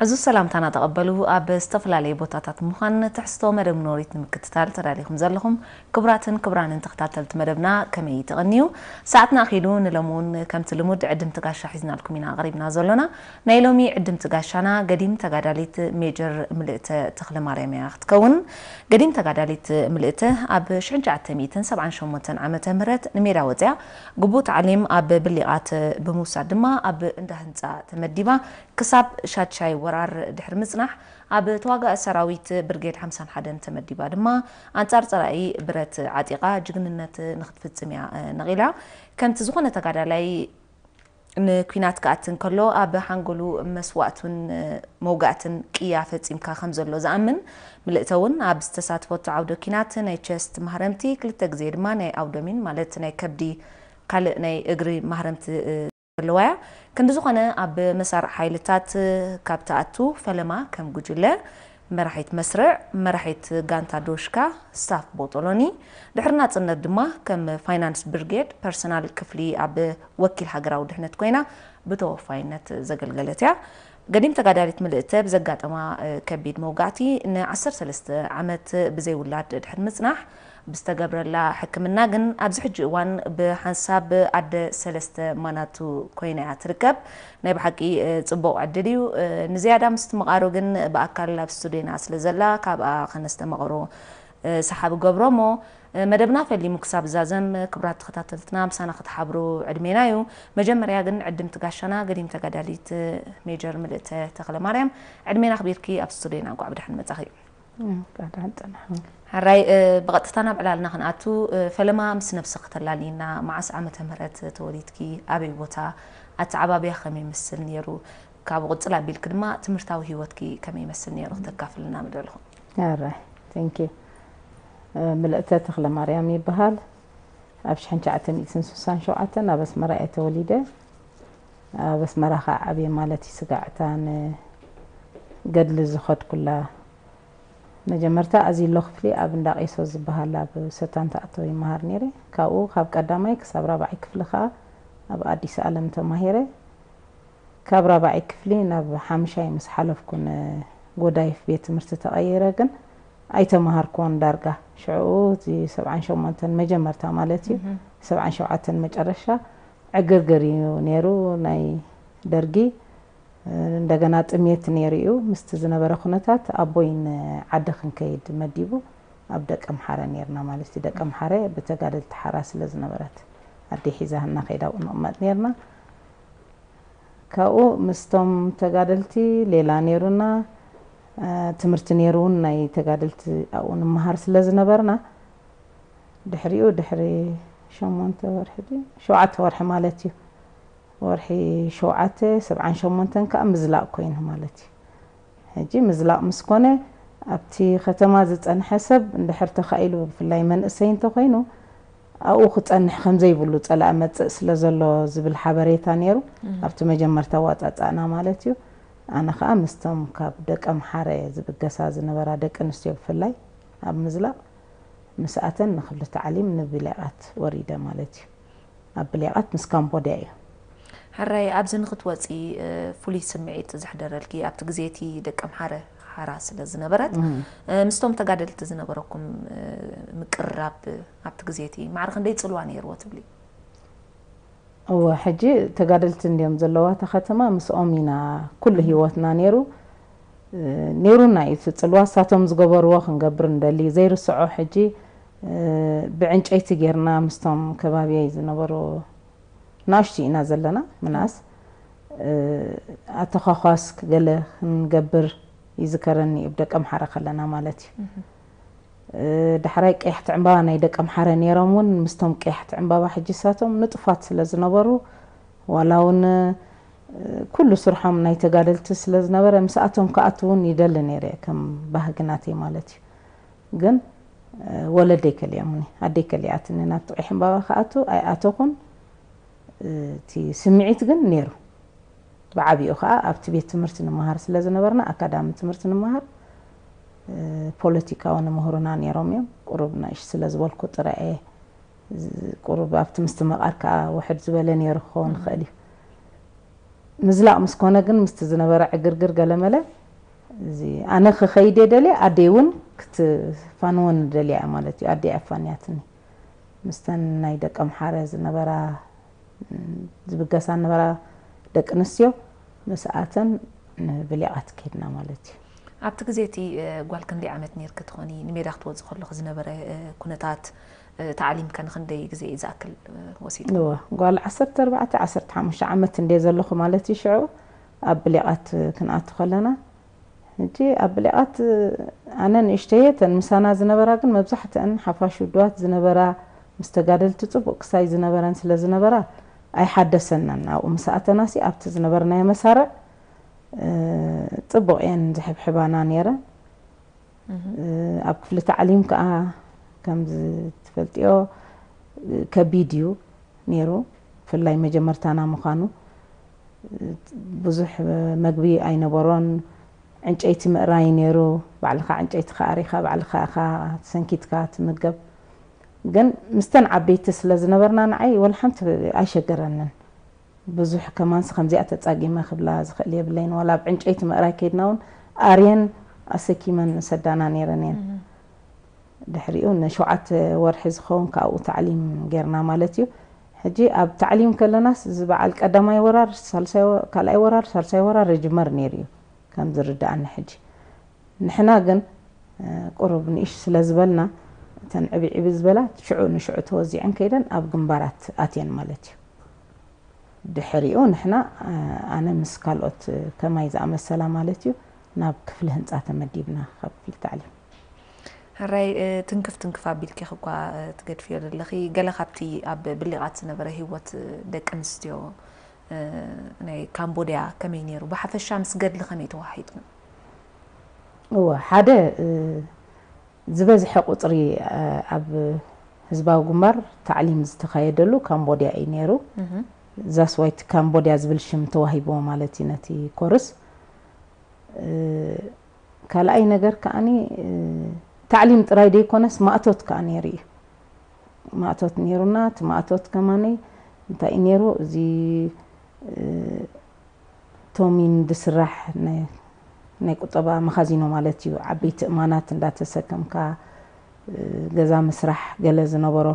ዕዙዝ ሰላምታና ተቐበሉ። ኣብ ዝተፈላለየ ቦታታት ምዃን ትሕዝቶ መደብ ኖሪት ንምክትታል ተዳሊኹም ዘለኹም ክቡራትን ክቡራንን ተኸታተልቲ መደብና ከመይ ተቐንዩ? ሰዓትና ኣኺሉ ንሎሚ እውን ከምቲ ልሙድ ዕድምቲ ጋሻ ሒዝናልኩም ኢና ቀሪብና ዘሎና። ናይ ሎሚ ዕድምቲ ጋሻና ገዲም ተጋዳሊት ሜጀር ምልእተ ተኽለ ማርያም እያ ክትከውን። ገዲም ተጋዳሊት ምልእተ ኣብ ሽሕን ትሽዓተ ሚእትን ሰብዓን ሸሞንተን ዓመተ ምህረት ንሜዳ ወፅያ ግቡእ ታዕሊም ኣብ ብሊቓት ብምውሳድ ድማ ኣብ እንዳ ህንፃ ተመዲባ ክሳብ ሻድሻይ ወራር ድሕሪ ምጽናሕ ኣብ ተዋጋኢ ሰራዊት ብርጌድ ሓምሳን ሓደን ተመዲባ ድማ ኣንጻር ጸላኢ ብረት ዓጢቓ ጅግንነት ንክትፍጽም እያ ነቒላ። ከምቲ ዝኾነ ተጋዳላይ ንኲናት ክኣቲ እንከሎ ኣብ ሓንጎሉ መስዋእቱን መውጋእትን ቅያ ፈጺምካ ከም ዘሎ ዝኣምን ምልእተ እውን ኣብ ዝተሳትፈቱ ዓውደ ኲናት ናይ ቸስት ማህረምቲ ክልተ ግዜ ድማ ናይ ኣውደሚን ማለት ናይ ከብዲ ካልእ ናይ እግሪ ማህረምቲ ዘለዋ እያ። ክንዲ ዝኾነ ኣብ መሳርዕ ሓይልታት ካብ ትኣቱ ፈለማ ከም ጉጅለ መራሒት መስርዕ፣ መራሒት ጋንታ ዶሽካ፣ ስታፍ ቦጦሎኒ፣ ድሕሪ ናጽነት ድማ ከም ፋይናንስ ብርጌድ ፐርሰናል ክፍሊ ኣብ ወኪል ሃገራዊ ድሕነት ኮይና ብተወፋይነት ዘገልገለት እያ። ገዲም ተጋዳሊት ምልእተ ብዘጋጠማ ከቢድ መውጋእቲ ን ዓሰርተ ሰለስተ ዓመት ብዘይ ውላድ ድሕሪ ምጽናሕ ብዝተገብረላ ሕክምና ግን ኣብዚ ሕጂ እዋን ብሓንሳብ ኣደ ሰለስተ ማናቱ ኮይና እያ ትርከብ። ናይ ብሓቂ ጽቡቕ ዕድል እዩ። ንዝያዳ ምስቲ መቓሮ ግን ብኣካል ኣብ ስቱድዮና ስለ ዘላ ካብኣ ከነስተማቕሮ ሰሓብ እገብሮ እሞ መደብና ፈሊሙ ክሳብ ዝዛዘም ክቡራት ተኸታተልትና ምሳና ክትሓብሩ ዕድሜና እዩ። መጀመርያ ግን ዕድምቲ ጋሻና ገዲም ተጋዳሊት ሜጀር ምልእተ ተኽለ ማርያም ዕድሜና ኣኽቢርኪ ኣብ ስቱድዮና እንቋዕ ብደሓን መጻኺ። ቃዳን ጽንሑ። ሕራይ ብቐጥታ ናብ ዕላልና ክንኣቱ ፈለማ ምስ ነብስኺ ተላልይና መዓስ ዓመተ ምህረት ተወሊድኪ ኣበይ ቦታ ኣተዓባብያ ከመይ ይመስል ነይሩ ካብኡ ቅጽል ኣቢልኪ ድማ ትምህርታዊ ህይወትኪ ከመይ ይመስል ነይሩ ክተካፍልና ምደለኹ። ኣራይ thank you። ምልእተ ተኽለ ማርያም ይበሃል። ኣብ ሽሕን ትሽዓተ ሚእትን ስሳን ሸውዓተን ኣብ ኣስመራ እየ ተወሊደ። ኣብ ኣስመራ ከዓ ዓብየ ማለት እዩ ስጋዕታ ንገድሊ ዝኸድኩላ። መጀመርታ ኣዚሎ ክፍሊ ኣብ እንዳ ቄሶ ዝበሃል ኣብ ሰታን ተኣተው ይመሃር ነይረ። ካብኡ ካብ ቀዳማይ ክሳብ ራብዓይ ክፍሊ ከዓ ኣብ ኣዲስ ኣለም ተማሂረ። ካብ ራብዓይ ክፍሊ ናብ ሓምሻይ ምስ ሓለፍኩ ንጎዳይፍ ቤት ትምህርቲ ተቐይረ ግን ኣይተምሃርኩዎን ዳርጋ ሽዕኡ እቲ ሰብዓን ሸሞንተን መጀመርታ ማለት እዩ ሰብዓን ሸውዓተን መጨረሻ ዕግርግር እዩ ነይሩ ናይ ደርጊ እንደገና ጥሜት ነይሩ እዩ ምስቲ ዝነበረ ኩነታት ኣቦይ ንዓዲ ክንከይድ መዲቡ ኣብ ደቀምሓረ ነይርና ማለት እዩ ደቀምሓረ ብተጋደልቲ ሓራ ስለ ዝነበረት ኣደይ ሒዛና ከይዳ ኣብኡ ንቕመጥ ነይርና ካብኡ ምስቶም ተጋደልቲ ሌላ ነይሩና ትምህርቲ ነይሩ እውን ናይ ተጋደልቲ ኣብኡ ንምሃር ስለ ዝነበርና ድሕሪኡ ድሕሪ ሸሞንተ ወርሒ ድዩ ሸውዓተ ወርሒ ማለት እዩ ወርሒ ሸውዓተ ሰብዓን ሸሞንተን ከዓ ምዝላቕ ኮይኑ ማለት እዩ ሕጂ ምዝላቕ ምስ ኮነ ኣብቲ ከተማ ዝፀንሐ ሰብ እንድሕር ተኻኢሉ ብፍላይ መንእሰይ እንተኮይኑ ኣብኡ ክፀንሕ ከምዘይብሉ ፀላኢ መፅእ ስለ ዘሎ ዝብል ሓበሬታ ነይሩ ኣብቲ መጀመርታ ዋፃፃእና ማለት እዩ ኣነ ከዓ ምስቶም ካብ ደቂ ኣምሓረ ዝብገሳ ዝነበራ ደቂ ኣንስትዮ ብፍላይ ኣብ ምዝላቕ ምስኣተን ንክፍሊ ታዕሊም ንብሌቓት ወሪደ ማለት እዩ ኣብ ብሌቓት ምስ ካምቦድያ እዩ ሕራይ ኣብዚ ንክትወፂ ፍሉይ ስምዒት ዘሕደረልኪ ኣብቲ ግዜ እቲ ደቂ ኣምሓረ ሓራ ስለ ዝነበረት ምስቶም ተጋደልቲ ዝነበረኩም ምቅርራብ ኣብቲ ግዜ እቲ ማዕረ ክንደይ ፅልዋ ነይርዎ ትብሊ? እወ ሕጂ ተጋደልቲ እንድዮም ዘለዋ እታ ከተማ ምስኦም ኢና ኩሉ ህይወትና ነይሩ ነይሩና እዩ እቲ ፅልዋ እሳቶም ዝገበርዎ ክንገብር ንደሊ ዘይርስዖ ሕጂ ብዕንጨይቲ ጌርና ምስቶም ከባብየይ ዝነበሩ ናእሽቱ ኢና ዘለና ምናስ ኣተኳኳስ ገለ ክንገብር ይዝከረኒ እዩ ደቂ ኣምሓረ ከለና ማለት እዩ ዳሕራይ ቀያሕቲ ዕምባባ ናይ ደቂ ኣምሓረ ነይሮም እውን ምስቶም ቀያሕቲ ዕምባባ ሕጂ ሳቶም ንጡፋት ስለ ዝነበሩ ዋላ እውን ኩሉ ስርሖም ናይ ተጋደልቲ ስለ ዝነበረ ምስኣቶም ክኣቱ እውን ይደሊ ነይረ ከም ባህጊ ናተይ ማለት እዩ ግን ወለደይ ከሊኦምኒ ኣደይ ከሊኣትኒ ናብቲ ቀይሕ ዕምባባ ክኣቱ ኣይኣተኹን እቲ ስምዒት ግን ነይሩ ብዓቢኡ ከዓ ኣብቲ ቤት ትምህርቲ ንምሃር ስለ ዝነበርና ኣካዳሚ ትምህርቲ ንምሃር ፖለቲካዊ ንምሁርና ነይሮም እዮም ቁሩብ ናእሽ ስለ ዝበልኩ ጥራየ ቁሩብ ኣብቲ ምስትምቓር ከዓ ውሕድ ዝበለ ነይሩ ክኸውን ይኽእል እዩ ምዝላቕ ምስ ኮነ ግን ምስቲ ዝነበረ ዕግርግር ገለመለ እዚ ኣነ ክኸይድ እየ ደልየ፣ ኣደይ እውን ክትፋንወኒ ደልያ እያ ማለት እዩ። ኣደይ ኣፋንያትኒ። ምስተን ናይ ደቂ ኣምሓረ ዝነበራ ዝብገሳ ነበራ ደቂ ኣንስትዮ ምስኣተን ንብሊቓት ከድና ማለት እዩ። ኣብቲ ግዜ እቲ ጓል ክንደይ ዓመት ነርኪ ትኾኒ? ንሜዳ ክትወፂ ከለኹ ዝነበረ ኩነታት ታዕሊምከ ንክንደይ ግዜ እዩ ዝኣክል ወሲዱ? እወ፣ ጓል ዓሰርተ ኣርባዕተ ዓሰርተ ሓሙሽተ ዓመት እንደ ዘለኹ ማለት እዩ። ሽዑ ኣብ ብሊቓት ክንኣቱ ከለና ሕጂ ኣብ ብሊቓት ኣነ ንእሽተየ፣ እተን ምሳና ዝነበራ ግን መብዛሕትአን ሓፋሽ ውድባት ዝነበራ ምስ ተጋደልቲ ጽቡቕ ክሳይ ዝነበረን ስለ ዝነበራ ኣይሓደሰናን። ኣብኡ ምስ ኣተናሲ ኣብቲ ዝነበርናዮ መሳርዕ ጽቡቕ እየን ዝሕብሕባና ነይረን። ኣብ ክፍሊ ታዕሊም ከኣ ከምዚ ትፈልጥዮ ከቢድ እዩ ነይሩ፣ ብፍላይ መጀመርታና ምዃኑ። ብዙሕ መግቢ ኣይነበሮን። ዕንጨይቲ ምእራይ ነይሩ። ባዕልኻ ዕንጨይቲ ከኣሪኻ ባዕልኻ ኢኻ ሰንኪትካ ትምገብ። ግን ምስተን ዓበይቲ ስለ ዝነበርና ንዓይ ወላ ሓንቲ ኣይሸገረንን። ብዙሕ ከማንስ ከምዚኣ ተጻጊመ ክብላ ዝኽእል የብለይን። ዋላ ኣብ ዕንጨይቲ ምእራይ ከይድና እውን ኣርየን ኣሰኪመን ሰዳና ነይረን እየን። ድሕሪኡ ንሸውዓተ ወርሒ ዝኸውን ካብኡ ታዕሊም ጌርና ማለት እዩ። ሕጂ ኣብ ታዕሊም ከለናስ እዚ በዓል ቀዳማይ ወራር፣ ሳልሳይ ወ- ካልኣይ ወራር፣ ሳልሳይ ወራር ይጅመር ነይሩ እዩ ከም ዝርድኣኒ። ሕጂ ንሕና ግን ቁሩብ ንእሽ ስለ ዝበልና እተን ዕብይ ዕብይ ዝበላ ሽዑ ንሽዑ ተወዚዐን ከይደን ኣብ ግንባራት ኣትየን ማለት እዩ። ድሕሪኡ ንሕና ኣነ ምስ ካልኦት ከማይ ዝኣመሰላ ማለት እዩ ናብ ክፍሊ ህንፃ ተመዲብና ካብ ክፍሊ ታዕሊም። ሕራይ ትንክፍ ትንክፍ ኣቢልኪ እኳ ትገድፍዮ ዘለኺ፣ ገለ ካብቲ ኣብ ብሊቓት ዝነበረ ህይወት ደቂ ኣንስትዮ ናይ ካምቦድያ ከመይ ነይሩ? ብሓፈሻ ምስ ገድሊ ከመይ ተዋሒጥኑ? እወ፣ ሓደ ዝበዝሐ ቁፅሪ ኣብ ህዝባዊ ግንባር ታዕሊም ዝተኻየደሉ ካምቦድያ እዩ ነይሩ። ዛስዋይቲ ካምቦድያ ዝብል ሽም ተዋሂብዎ ማለት እዩ ነቲ ኮርስ። ካልኣይ ነገር ከዓኒ ታዕሊም ጥራይ ዘይኮነስ ማእቶት ከዓ ነይሩ እዩ። ማእቶት ነይሩና። እቲ ማእቶት ከማኒ እንታይ እዩ ነይሩ? እዚ ቶሚን ዝስራሕ ናይ ቁጠባ መኻዚኖ ማለት እዩ። ዓበይቲ እማናት እንዳተሰከምካ ገዛ ምስራሕ ገለ ዝነበሮ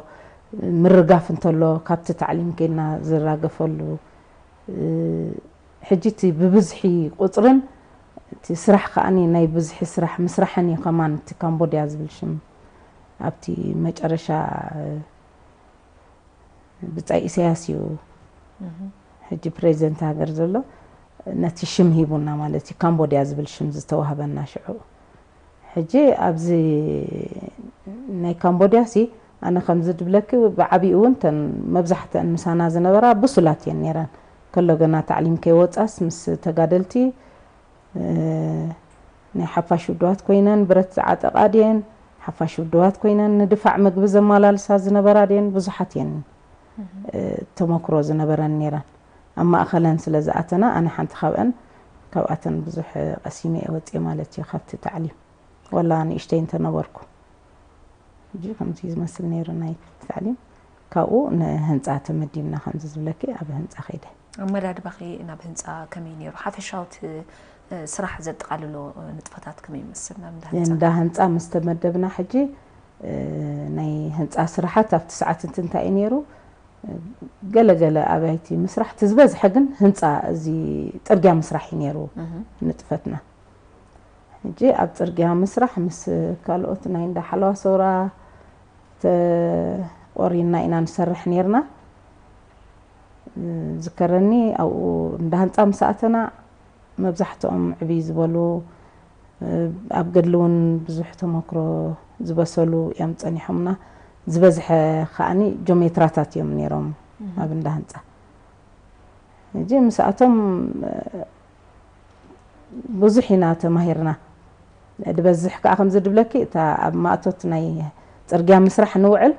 ምርጋፍ እንተሎ ካብቲ ታዕሊም ከይድና ዝራገፈሉ። ሕጂ እቲ ብብዝሒ ቁፅርን እቲ ስራሕ ከዓኒ ናይ ብዝሒ ስራሕ ምስራሕን እዩ ከማን እቲ ካምቦድያ ዝብል ሽም ኣብቲ መጨረሻ ብጻይ ኢሳያስ እዩ ሕጂ ፕሬዚደንት ሃገር ዘሎ ነቲ ሽም ሂቡና ማለት እዩ። ካምቦድያ ዝብል ሽም ዝተዋህበና ሽዑ። ሕጂ ኣብዚ ናይ ካምቦድያ ሲ ኣነ ከምዚ ድብለኪ ብዓቢኡ እውን ተን መብዛሕተን ምሳና ዝነበራ ብሱላት እየን ነይረን። ከሎ ገና ታዕሊም ከይወፃስ ምስ ተጋደልቲ ናይ ሓፋሽ ውድባት ኮይነን ብረት ዝዓጠቓ ድየን ሓፋሽ ውድባት ኮይነን ንድፋዕ መግቢ ዘመላልሳ ዝነበራ ድየን ብዙሓት እየን ተመክሮ ዝነበረን ነይረን። ኣብ ማእኸለን ስለ ዝኣተና ኣነ ሓንቲ ካብአን ካብኣተን ብዙሕ ቀሲመ እየ ወፅየ ማለት እዩ ካብቲ ታዕሊም ወላ ንእሽተይ እንተነበርኩ። ሕጂ ከምዚ ዝመስል ነይሩ ናይ ታዕሊም። ካብኡ ንህንፃ ተመዲብና ከምዚ ዝብለኪ ኣብ ህንፃ ከይደ። ኣመዳድባኺ ናብ ህንፃ ከመይ ነይሩ? ሓፈሻውቲ ስራሕ ዘጠቓልሎ ንጥፈታት ከመይ ይመስል ናብ እንዳ ህንፃ? እንዳ ህንፃ ምስ ተመደብና ሕጂ ናይ ህንፃ ስራሓት ኣብቲ ሰዓት እንት እንታይ እዩ ነይሩ? ገለገለ ኣባይቲ ምስራሕ እቲ ዝበዝሐ ግን ህንፃ እዚ ፅርግያ ምስራሕ እዩ ነይሩ ንጥፈትና። ሕጂ ኣብ ፅርግያ ምስራሕ ምስ ካልኦት ናይ እንዳ ሓለዋ ሰውራ ተቆሪንና ኢና ንሰርሕ ነይርና። ዝከረኒ ኣብኡ እንዳ ህንፃ ምስ ኣተና መብዛሕትኦም ዕብይ ዝበሉ ኣብ ገድሊ እውን ብዙሕ ተመክሮ ዝበሰሉ እዮም ፀኒሖምና። ዝበዝሐ ከዓኒ ጆሜትራታት እዮም ነይሮም ኣብ እንዳ ህንፃ። ሕጂ ምስኣቶም ብዙሕ ኢና ተማሂርና። ድበዝሕ ከዓ ከምዚ ድብለኪ እታ ኣብ ማእቶት ናይ ፅርግያ ምስራሕ ንውዕል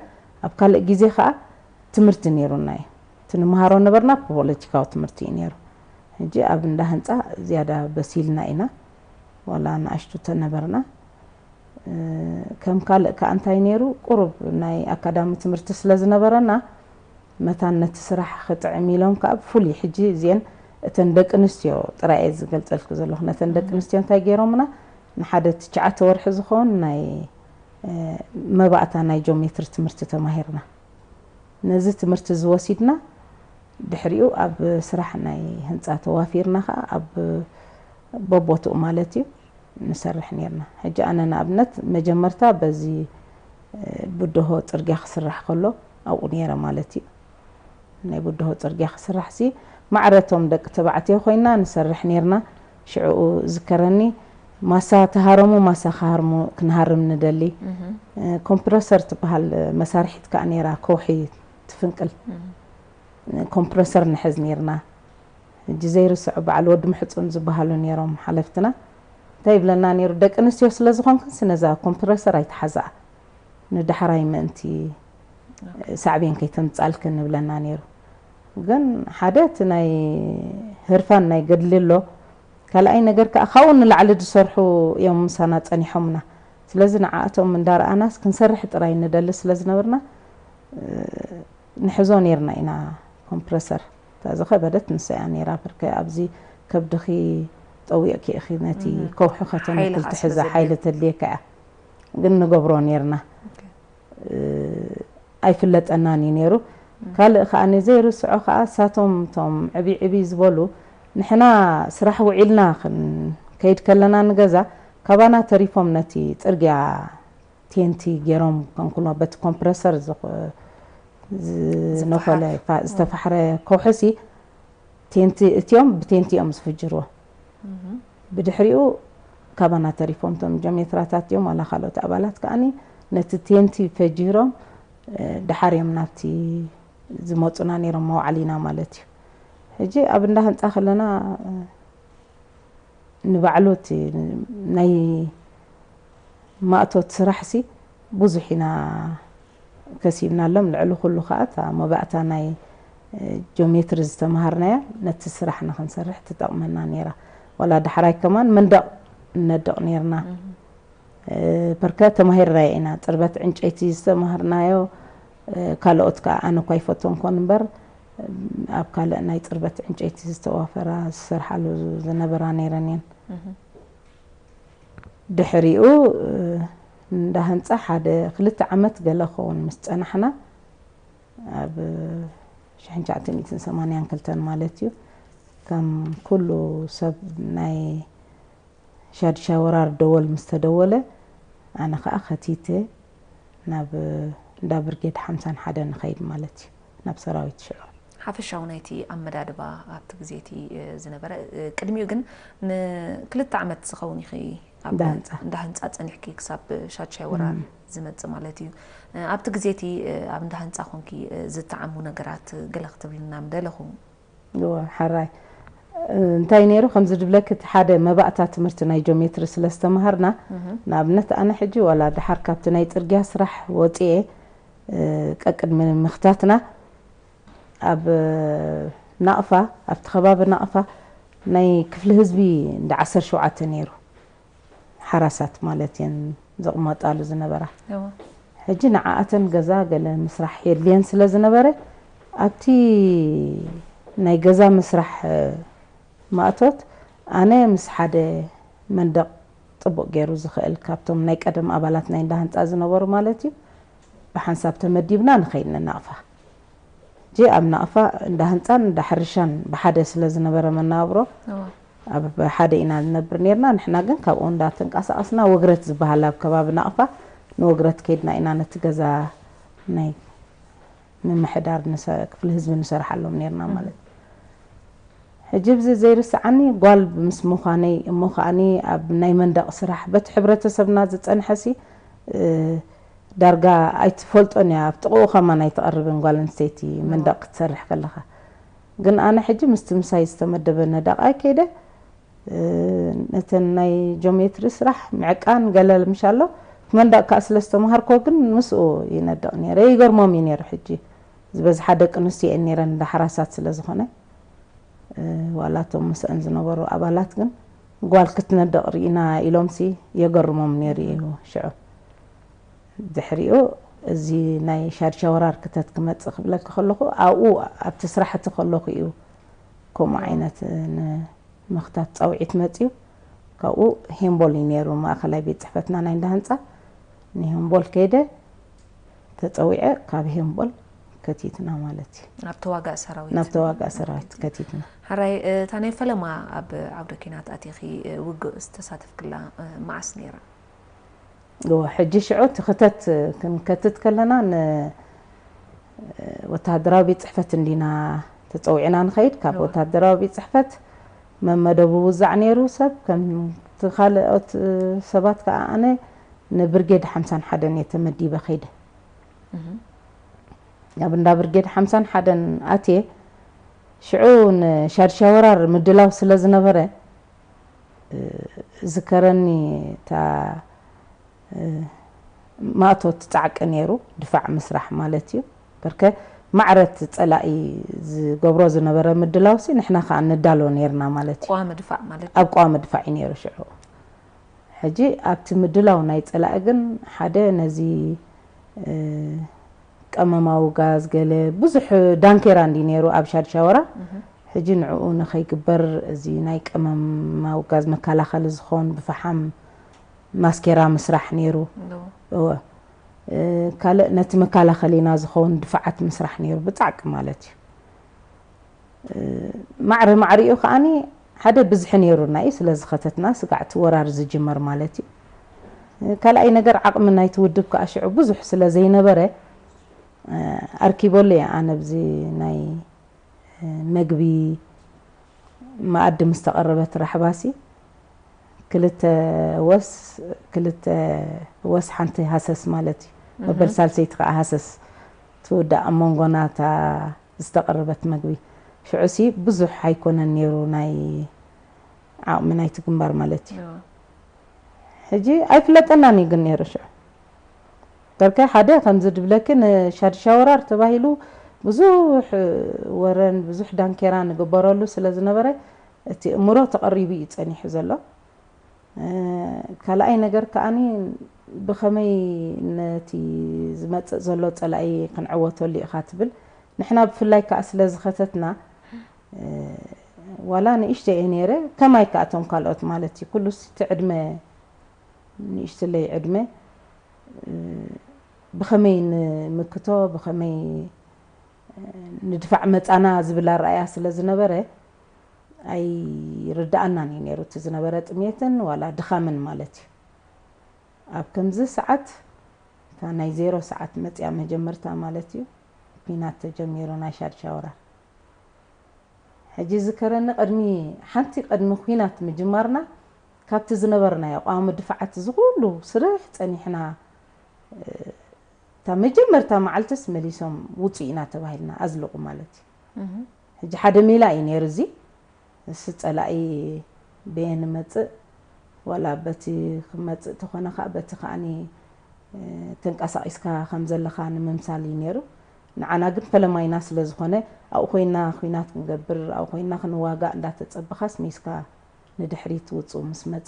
ኣብ ካልእ ግዜ ከዓ ትምህርቲ ነይሩና እዩ። እቲ ንምሃሮ ነበርና ፖለቲካዊ ትምህርቲ እዩ ነይሩ። ሕጂ ኣብ እንዳ ህንፃ ዝያዳ በሲልና ኢና ዋላ ንኣሽቱ ተነበርና። ከም ካልእ ከዓ እንታይ ነይሩ ቁሩብ ናይ ኣካዳሚ ትምህርቲ ስለ ዝነበረና መታን ነቲ ስራሕ ክጥዕም ኢሎም ከዓ ብፍሉይ ሕጂ እዚአን እተን ደቂ ኣንስትዮ ጥራይ እየ ዝገልጸልኪ ዘለኹ። ነተን ደቂ ኣንስትዮ እንታይ ገይሮምና? ንሓደ ትሽዓተ ወርሒ ዝኸውን ናይ፣ እ፣ መባእታ ናይ ጂኦሜትሪ ትምህርቲ ተማሂርና። ነዚ ትምህርቲ እዚ ወሲድና፣ ድሕሪኡ ኣብ ስራሕ ናይ ህንጻ ተዋፊርና ኸኣ ኣብ በቦትኡ ማለት እዩ ንሰርሕ ኔርና። ሕጂ ኣነ ንኣብነት መጀመርታ በዚ፣ እ፣ ብድሆ ጽርግያ ክስራሕ ከሎ ኣብኡ ኔረ ማለት እዩ። ናይ ብድሆ ጽርግያ ክስራሕ ሲ ማዕረቶም ደቂ ተባዕትዮ ኮይና ንሰርሕ ኔርና። ሽዕኡ ዝከረኒ ማሳ ተሃረሙ፣ ማሳ ክሃርሙ፣ ክንሃርም ንደሊ። እ፣ ኮምፕረሰር ትበሃል መሳርሒት ከኣ ኔራ፣ ከውሒ ትፍንቅል። ኮምፕረሰር ንሕዝ ኔርና። ሕጂ ዘይርስዖ በዓል ወዲ ምሕጹን ዝበሃሉ ኔሮም ሓለፍትና። እንታይ ይብለና ኔሩ? ደቂ ኣንስትዮ ስለ ዝኾንክንስ ነዛ ኮምፕረሰር ኣይትሓዝኣ፣ ንዳሕራይ ምእንቲ ሳዕቤን ከይተምጻልክን ንብለና ኔሩ። ግን ሓደ እቲ ናይ ህርፋን ናይ ገድሊ ኣሎ፣ ካልኣይ ነገር ከኣ ካብኡ ንላዕሊ ዝሰርሑ እዮም ምሳና ጸኒሖምና። ስለዚ ንዓኣቶም እንዳረኣናስ ክንሰርሕ ጥራይ ንደሊ ስለ ዝነበርና፣ እ፣ ንሕዞ ኔርና ኢና ኮምፕረሰር። እታ ዝኸበደት ንሳ እያ ኔራ። ብርከ ኣብዚ ከብድኺ ጠዊቕኪ ኢኺ ነቲ ከውሒ ከተንክል ትሕዛ ሓይሊ ተድልየካ እያ። ግን ንገብሮ ኔርና። እ፣ ኣይፍለጠናን እዩ ኔሩ። ካልእ ከኣ ንዘይርስዖ ከኣ ሳቶም እቶም ዕብይ ዕብይ ዝበሉ ንሕና ስራሕ ውዒልና ክንከይድ ከለና ንገዛ ካባና ተሪፎም ነቲ ጽርግያ ቴንቲ ገይሮም ከንኩሎ በቲ ኮምፕረሰር ዝኽ-፣ ዝነኾለ ዝፋ-፣ ዝተፋሕረ ከውሕሲ ቴንቲ እትዮም ብቴንቲ እዮም ዝፍጅርዎ። ብድሕሪኡ ካባና ተሪፎም እቶም ጀሜትራታት እዮም ዋላ ካልኦት ኣባላት ከኣኒ ነቲ ቴንቲ ፈጂሮም፣ እ፣ ደሓር እዮም ናብቲ ዝመፁና ነይሮም መውዓሊና ማለት እዩ። ሕጂ ኣብ እንዳ ህንፃ ከለና፣ እ፣ ንባዕሉ እቲ ናይ ማእቶት ስራሕሲ ብዙሕ ኢና ከሲብናሎም። ልዕሊ ኩሉ ከዓ እታ መባእታ ናይ፣ እ፣ ጂኦሜትሪ ዝተምሃርናያ ነቲ ስራሕ ንክንሰርሕ ትጠቕመና ነይራ። ዋላ ዳሕራይ ከማን መንደቕ ነድቕ ነይርና። እ፣ በርከ ተማሂርናዮ ኢና። ጽርበት ዕንጨይቲ ዝተማሃርናዮ፣ እ፣ ካልኦት ከዓ ኣነ እኳ ይፈትዎ እንኮን እምበር፣ እ፣ ኣብ ካልእ ናይ ጽርበት ዕንጨይቲ ዝተዋፈራ ዝሰርሓሉ ዝነበራ ነይረን እየን። ድሕሪኡ፣ እ፣ እንዳ ህንጻ ሓደ ክልተ ዓመት ገለ ክኸውን ምስ ጸናሕና፣ ኣብ ሽሕን ትሽዓተ ሚእትን ሰማንያን ክልተን ማለት እዩ፣ ከም ኩሉ ሰብ ናይ ሻድሻይ ወራር ደወል ምስ ተደወለ፣ ኣነ ኸኣ ከቲተ ናብ እንዳ ብርጌድ ሓምሳን ሓደን ንኸይድ ማለት እዩ፣ ናብ ሰራዊት ሽዑ። ሓፈሻዊ ናይቲ ኣመዳድባ ኣብቲ ግዜ እቲ፣ እ፣ ዝነበረ፣ እ፣ ቅድሚኡ ግን ንክልተ ዓመት ዝኸውን ኢኺ ኣብ እንዳ ህንጻ። እንዳ ህንጻ ጸኒሕኪ ክሳብ ሻድሻይ ወራር እም። ዝመጽእ ማለት እዩ። እ፣ ኣብቲ ግዜ እቲ፣ እ፣ ኣብ እንዳ ህንጻ ኮንኪ፣ እ፣ ዝጠዓሙ ነገራት ገለ ክትብልና ምደለኹ። እወ፣ ሓራይ። እ፣ እንታይ ነይሩ ከምዚ ድብለኪ፣ እቲ ሓደ መባእታ ትምህርቲ ናይ ጂኦሜትሪ ስለ ዝተምሃርና፣ እህ። ንኣብነት ኣነ ሕጂ ዋላ ደሓር ካብቲ ናይ ጽርግያ ስራሕ ወጽኤ፣ እ፣ ቀቅድሚ ምኽታትና ኣብ ናቕፋ፣ ኣብቲ ከባቢ ናቕፋ ናይ ክፍሊ ህዝቢ እንዳ ዓሰርተ ሸውዓተ ነይሩ። ሓራሳት ማለት እየን ዝቕመጣሉ ዝነበራ። እወ። ሕጂ ንዓኣተን ገዛ ገለ ምስራሕ የድልየን ስለ ዝነበረ፣ ኣብቲ ናይ ገዛ ምስራሕ፣ እ፣ ማእቶት ኣነ ምስ ሓደ መንደቕ ጽቡቕ ገይሩ ዝኽእል ካብቶም ናይ ቀደም ኣባላት ናይ እንዳ ህንጻ ዝነበሩ ማለት እዩ፣ ብሓንሳብ ተመዲብና ንኸይድ ንናቕፋ። ሕጂ ኣብ ናቕፋ እንዳ ህንጻን እንዳ ሕርሻን ብሓደ ስለ ዝነበረ መነባብሮ፣ እወ። ኣብ ሓደ ኢና ንነብር ነይርና። ንሕና ግን ካብኡ እንዳተንቀሳቐስና ወግረት ዝበሃል ኣብ ከባቢ ናቕፋ ንወግረት ከይድና ኢና ነቲ ገዛ ናይ ምምሕዳር ንሰ-፣ ክፍሊ ህዝቢ ንሰርሓሎም ነይርና ማለት እዩ። ሕጂ ብዚ ዘይርስዓኒ ጓል ምስ ምዃነይ እሞ ከኣኒ ኣብ ናይ መንደቕ ስራሕ በቲ ሕብረተሰብና ዝጸንሐሲ፣ እ፣ ዳርጋ ኣይትፈልጦን እያ፣ ኣብ ጥቕኡ ከማን ኣይትቐርብን ጓል ኣንስተይቲ መንደቕ ክትሰርሕ ከለኻ። ግን ኣነ ሕጂ ምስቲ ምሳይ ዝተመደበ ነዳቓይ ከይደ፣ እ፣ ነተን ናይ ጂኦሜትሪ ስራሕ ምዕቃን ገለ ምሽ ኣሎ። መንደቕ ከኣ ስለ ዝተምሃርኮ ግን ምስኡ ይነድቕ ነይረ። ይገርሞም እዩ ነይሩ። ሕጂ ዝበዝሓ ደቂ ኣንስትዮ እየን ነይረን፣ እንዳ ሓራሳት ስለ ዝኾነ። እ፣ ዋላ እቶም ምስአን ዝነበሩ ኣባላት ግን ጓል ክትነድቕ ርኢና ኢሎምሲ የገርሞም ነይሩ እዩ ሽዑ። ድሕሪኡ እዚ ናይ ሻድሻ ወራር ክተት ክመጽእ ክብለኪ ከለኹ ኣብኡ ኣብቲ ስራሕቲ ከለኹ እዩ ከምኡ ዓይነት ንምኽታት ፃውዒት መፅዩ። ካብኡ ሄምቦል እዩ ነይሩ ማእኸላይ ቤት ፅሕፈትና ናይ እንዳ ህንፃ። ንሄምቦል ከይደ ተፀዊዐ፣ ካብ ሄምቦል ከቲትና ማለት እዩ። ናብ ተዋጋእ ሰራዊት ናብ ተዋጋእ ሰራዊት ከቲትና። ሕራይ፣ እታ ናይ ፈለማ ኣብ ዓውደ ኪናት ኣቲኺ ውግእ ዝተሳተፍክላ መዓስ ነይራ? እወ፣ ሕጂ ሽዑ ትኽተት ክንከትት ከለና ን ወተሃደራዊ ቤት ፅሕፈት እንዲና ተፀዊዕና ንኸይድ። ካብ እወ። ወተሃደራዊ ቤት ፅሕፈት መመደቡ ውዛዕ ነይሩ ሰብ ከም ካልኦት ሰባት ከዓ ኣነ ንብርጌድ ሓምሳን ሓደን እየ ተመዲበ ከይደ። ኣብ እንዳ ብርጌድ ሓምሳን ሓደን ኣትየ ሽዑ ንሻድሻይ ወራር ምድላው ስለ ዝነበረ ዝከረኒ እታ ማእቶት ፃዕቂ ነይሩ፣ ድፋዕ ምስራሕ ማለት እዩ። በርከ ማዕረት ፀላኢ ዝገብሮ ዝነበረ ምድላውሲ ንሕና ከዓ ንዳሎ ነይርና ማለት እዩ። ቀዋሚ ድፋዕ ማለት ኣብ ቀዋሚ ድፋዕ እዩ ነይሩ ሽዑ። ሕጂ ኣብቲ ምድላው ናይ ፀላኢ ግን ሓደ ነዚ ቀመማዊ ጋዝ ገለ ብዙሕ ዳንኬራ እንዲ ነይሩ ኣብ ሻድሻወራ። ሕጂ ንዕኡ ንኸይግበር እዚ ናይ ቀመማዊ ጋዝ መከላኸሊ ዝኾን ብፈሓም ማስኬራ ምስራሕ ነይሩ። እወ። ካልእ ነቲ መከላኸሊና ዝኾን ድፋዓት ምስራሕ ነይሩ ብፃዕቂ ማለት እዩ። ማዕረ ማዕሪኡ ከዓኒ ሓደ ብዝሒ ነይሩና እዩ፣ ስለ ዝኸተትና ስጋዕቲ ወራር ዝጅመር ማለት እዩ። ካልኣይ ነገር ዓቕሚ ናይቲ ውድብ ከዓ ሽዑ ብዙሕ ስለ ዘይነበረ ኣርኪበሉ እየ። ኣነ ብዚ ናይ መግቢ መኣዲ ምስ ተቐረበት ራሕባሲ ክልተ ወስ ክልተ ወስ ሓንቲ ሃሰስ ማለት እዩ። መበል ሳልሰይቲ ከዓ ሃሰስ ትውዳእ ኣብ መንጎና እታ ዝተቐረበት መግቢ። ሽዑሲ ብዙሕ ኣይኮነን ነይሩ ናይ ዓቕሚ ናይቲ ግንባር ማለት እዩ። ሕጂ ኣይፍለጠናን እዩ ግን ነይሩ ሽዑ። በርከ ሓደ ከምዚ ድብለኪ ንሻድሻ ወራር ተባሂሉ ብዙሕ ወረን ብዙሕ ዳንኬራ ንግበረሉ ስለ ዝነበረ እቲ እምሮ ተቐሪቡ እዩ ጸኒሑ ዘሎ። ካልኣይ ነገር ከዓኒ ብኸመይ ነቲ ዝመጽእ ዘሎ ጸላኢ ክንዕወተሉ ኢኻ ትብል። ንሕና ብፍላይ ከዓ ስለ ዝኸተትና ዋላ ንእሽተይ እየ ነይረ፣ ከማይ ከዓ እቶም ካልኦት ማለት እዩ። ኩሉ እቲ ዕድመ ንእሽትለይ ዕድመ ብኸመይ ንምክቶ ብኸመይ ንድፋዕ መጻና ዝብል ኣረኣያ ስለ ዝነበረ ኣይርድኣናን እዩ ነይሩ እቲ ዝነበረ ጥሜትን ዋላ ድኻምን ማለት እዩ። ኣብ ከምዚ ሰዓት እታ ናይ ዜሮ ሰዓት መጽያ መጀመርታ ማለት እዩ ኩናት ተጀሚሩ ናይ ሻድሻ ወራር። ሕጂ ዝከረኒ ቅድሚ ሓንቲ ቅድሚ ኩናት ምጅማርና ካብቲ ዝነበርናዮ ቋሚ ድፋዓት እዚ ኩሉ ስርሕ ጸኒሕና እታ መጀመርታ መዓልትስ መሊሶም ውፁ ኢና ተባሂልና ኣዝልቑ ማለት እዩ። ሕጂ ሓደ ሜላ እዩ ነይሩ እዚ። እሱ ጸላኢ በየን መጽእ ዋላ በቲ ክመጽእ ተኾነ ከዓ በቲ ከዓኒ ተንቀሳቒስካ ከም ዘለኻ ንምምሳል እዩ ነይሩ። ንዓና ግን ፈለማይና ስለ ዝኾነ ኣብኡ ኮይና ኩናት ክንገብር ኣብኡ ኮይና ክንዋጋእ እንዳተጸበኻስ ሚስካ ንድሕሪት ውፁ ምስ መጸ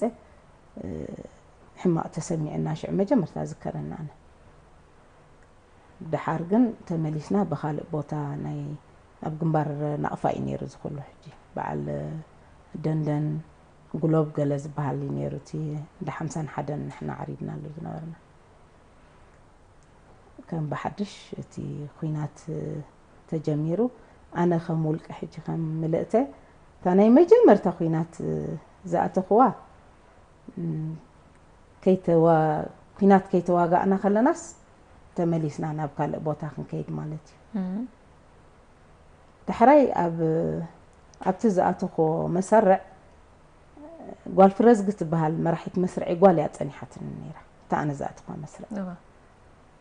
ሕማቕ ተሰሚዕና ሽዑ መጀመርታ ዝከረና ኣነ። ደሓር ግን ተመሊስና ብኻልእ ቦታ ናይ ኣብ ግንባር ናቕፋ እዩ ነይሩ ዝኩሉ ሕጂ በዓል ደንደን ጉሎብ ገለ ዝበሃል እዩ ነይሩ እቲ እንዳ ሓምሳን ሓደን ንሕና ዓሪድናሉ ዝነበርና ከም ብሓድሽ እቲ ኩናት ተጀሚሩ ኣነ ከም ውልቂ ሕጂ ከም ምልእተ እታ ናይ መጀመርታ ኩናት ዝኣተኽዋ ኩናት ከይተዋጋእና ከለናስ ተመሊስና ናብ ካልእ ቦታ ክንከይድ ማለት እዩ። ዳሕራይ ኣብ ኣብቲ ዝኣተኽዎ መሰርዕ ጓል ፍረዝጊ ትበሃል መራሒት መስርዒ ጓል እያ ጸኒሓትኒ ነይራ እታ ኣነ ዝኣተኽዋ መስርዕ።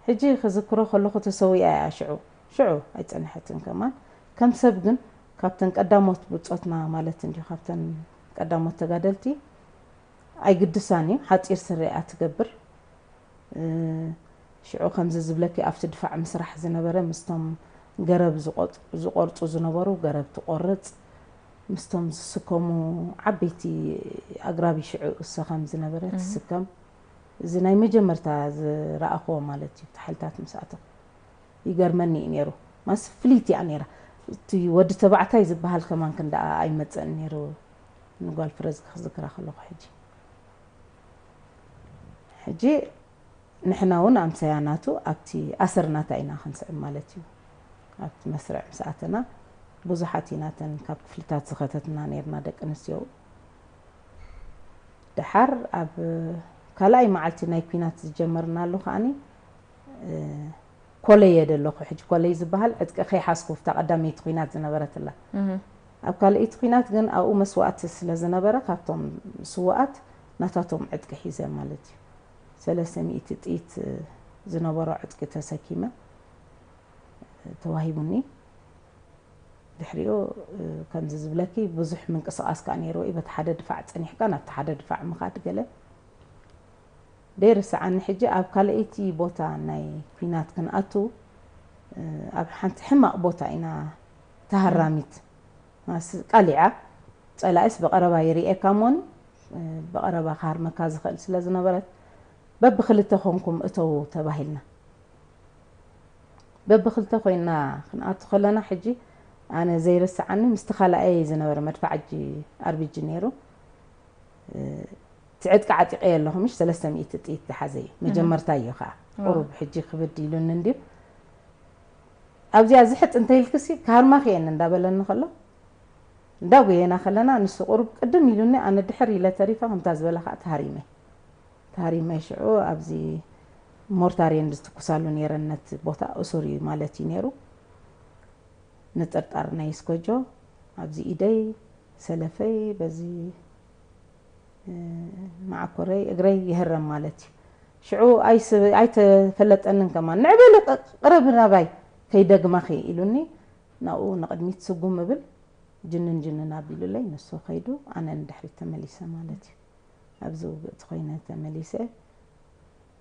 ሕጂ ክዝክሮ ከለኹ ተሰዊኣ እያ ሽዑ ሽዑ ኣይጸንሐትን ከማን ከም ሰብ ግን ካብተን ቀዳሞት ብጾትና ማለት እንዲዩ ካብተን ቀዳሞት ተጋደልቲ ኣይግድሳን እዩ ሓጺር ስረ እያ ትገብር። ሽዑ ከምዚ ዝብለኪ ኣብቲ ድፋዕ ምስራሕ ዝነበረ ምስቶም ገረብ ዝቆርፁ ዝነበሩ ገረብ ትቆርፅ ምስቶም ዝስከሙ ዓበይቲ ኣግራቢ ሽዑ እሰ ከም ዝነበረ ትስከም እዚ ናይ መጀመርታ ዝረኣኽዎ ማለት እዩ። እቲ ሓይልታት ምስ ኣተኹ ይገርመኒ እዩ ነይሩ። ማስ ፍልይቲ እያ ነይራ። እቲ ወዲ ተባዕታይ ዝበሃል ከማን ክንደኣ ኣይመጸእን ነይሩ። ንጓል ፍረዝጊ ክዝክራ ከለኹ ሕጂ። ሕጂ ንሕና እውን ኣምሳያ ናቱ ኣብቲ ኣሰር ናታ ኢና ክንስዕብ ማለት እዩ። ኣብቲ መስርዕ ምስ ኣተና ብዙሓት ኢናተን ካብ ክፍልታት ዝኸተትና ነይርና ደቂ ኣንስትዮ። ደሓር ኣብ ካልኣይ መዓልቲ ናይ ኲናት ዝጀመርናሉ ከዓኒ፣ እ፣ ኮለየ ደለኹ። ሕጂ ኮለይ ዝበሃል ዕጥቂ ከይሓዝኩ፣ እታ ቀዳመይቲ ኲናት ዝነበረትላ። ኣብ ካልኣይቲ ኲናት ግን ኣብኡ መስዋእቲ ስለ ዝነበረ፣ ካብቶም ስውኣት ናታቶም ዕጥቂ ሒዘ ማለት እዩ። ሰለስተ ሚእቲ ጥይት ዝነበሮ ዕጥቂ ተሰኪመ ተዋሂቡኒ። ድሕሪኡ፣ እ፣ ከምዚ ዝብለኪ ብዙሕ ምንቅስቓስ ከኣ ነይርዎ እዩ። በቲ ሓደ ድፋዕ ጸኒሕካ ናብቲ ሓደ ድፋዕ ምኻድ ገለ። ደይርስዓኒ ሕጂ ኣብ ካልኣይቲ ቦታ ናይ ኲናት ክንኣቱ፣ እ፣ ኣብ ሓንቲ ሕማቕ ቦታ ኢና ተሃራሚት። ማስ-፣ ቃሊዓ ጸላኢስ ብቐረባ ይርእየካ እሞኒ፣ እ፣ ብቐረባ ክሃርመካ ዝኽእል ስለ ዝነበረት፣ በብኽልተ ኮንኩም እተዉ ተባሂልና። በብኽልተ ኮይና ክንኣቱ ከለና፣ ሕጂ ኣነ ዘይርስዓኒ ምስቲ ካልኣይ ዝነበረ መድፋዕ፣ ሕጂ ኣርቢጂ ነይሩ። እ፣ እቲ ዕጥቂ ዓጢቐዮ ኣለኹ፣ ምሽ ሰለስተ ሚእቲ ጥይት ዝሓዘ እዩ። መጀመርታ እዩ ከዓ። ዋው። ቁሩብ ሕጂ ክብድ ኢሉኒ እንድዩ። ኣብዚኣ ዝሕጥ እንተኢልክሲ፣ ክሃርማኺ እየን እንዳበለኒ ከሎ፣ እንዳጎየና ከለና፣ ንሱ ቁሩብ ቅድም ኢሉኒ፣ ኣነ ድሕር ኢለ ተሪፈ፣ ከምታ ዝበላ ከዓ ተሃሪመ። ተሃሪመ ሽዑ ኣብዚ ሞርታር እየን ዝትኩሳሉ ነይረን፣ ነቲ ቦታ እሱር እዩ ማለት እዩ ነይሩ። ንጥርጣር ናይ ስኮጆ ኣብዚ ኢደይ፣ ሰለፈይ፣ በዚ፣ እ፣ መዓኮረይ፣ እግረይ ይህረም ማለት እዩ። ሽዑ ኣይስ-፣ ኣይተፈለጠንን ከማን። "ንዕበሊ ቅ-፣ ቅረቢ ናባይ፣ ከይደግማኺ" ኢሉኒ። ናብኡ ንቕድሚት ስጉም እብል፣ ጅንን ጅንን ኣቢሉለይ፣ ንሱ ከይዱ፣ ኣነ ንድሕሪት ተመሊሰ ማለት እዩ። ኣብዚ ውግእቲ ኮይነ ተመሊሰ፣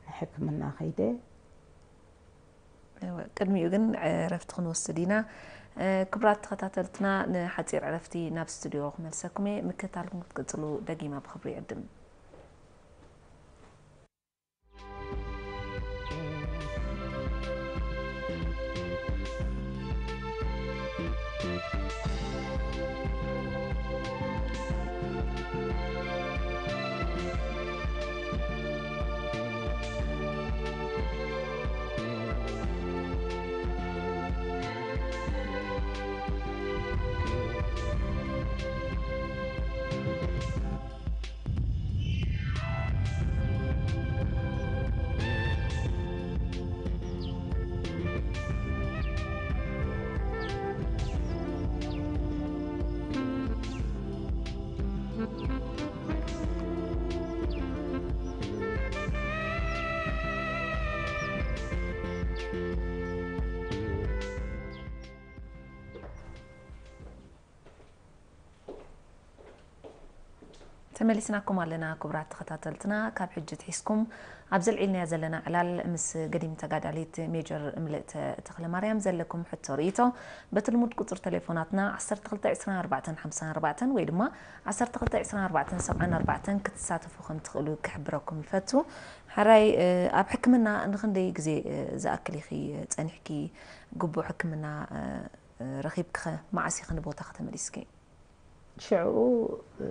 ንሕክምና ከይደ። እወ፣ ቅድሚኡ ግን ዕረፍቲ ክንወስድ ኢና። እ፣ ክቡራት ተኸታተልትና፣ ንሓጺር ዕረፍቲ ናብ ስቱዲዮ ክመልሰኩም እየ። ምክትታልኩም ክትቅጽሉ ደጊማ ብኽብሪ ይዕድም። ተመሊስናኩም ኣለና ክቡራት ተኸታተልትና። ካብ ሕጂ ትሒዝኩም ኣብ ዘልዒልናዮ ዘለና ዕላል ምስ ገዲም ተጋዳሊት ሜጀር ምልእተ ተኽለማርያም ዘለኩም ሕቶ ርእይቶ በቲ ልሙድ ቁጽሪ ቴሌፎናትና ዓሰርተ ክልተ ዕስራን ኣርባዕተን ሓምሳን ኣርባዕተን ወይ ድማ ዓሰርተ ክልተ ዕስራን ኣርባዕተን ሰብዓን ኣርባዕተን ክትሳተፉ ከም ትኽእሉ ክሕብረኩም ይፈቱ። ሕራይ፣ እ፣ ኣብ ሕክምና ንኽንደይ ግዜ፣ እ፣ ዝኣክል ኢኺ ጸኒሕኪ? ግቡእ ሕክምና፣ እ፣ ረኺብኪኸ? መዓስ ኢኺ ንቦታኺ ተመሊስኪ? ሽዑ፣ እ፣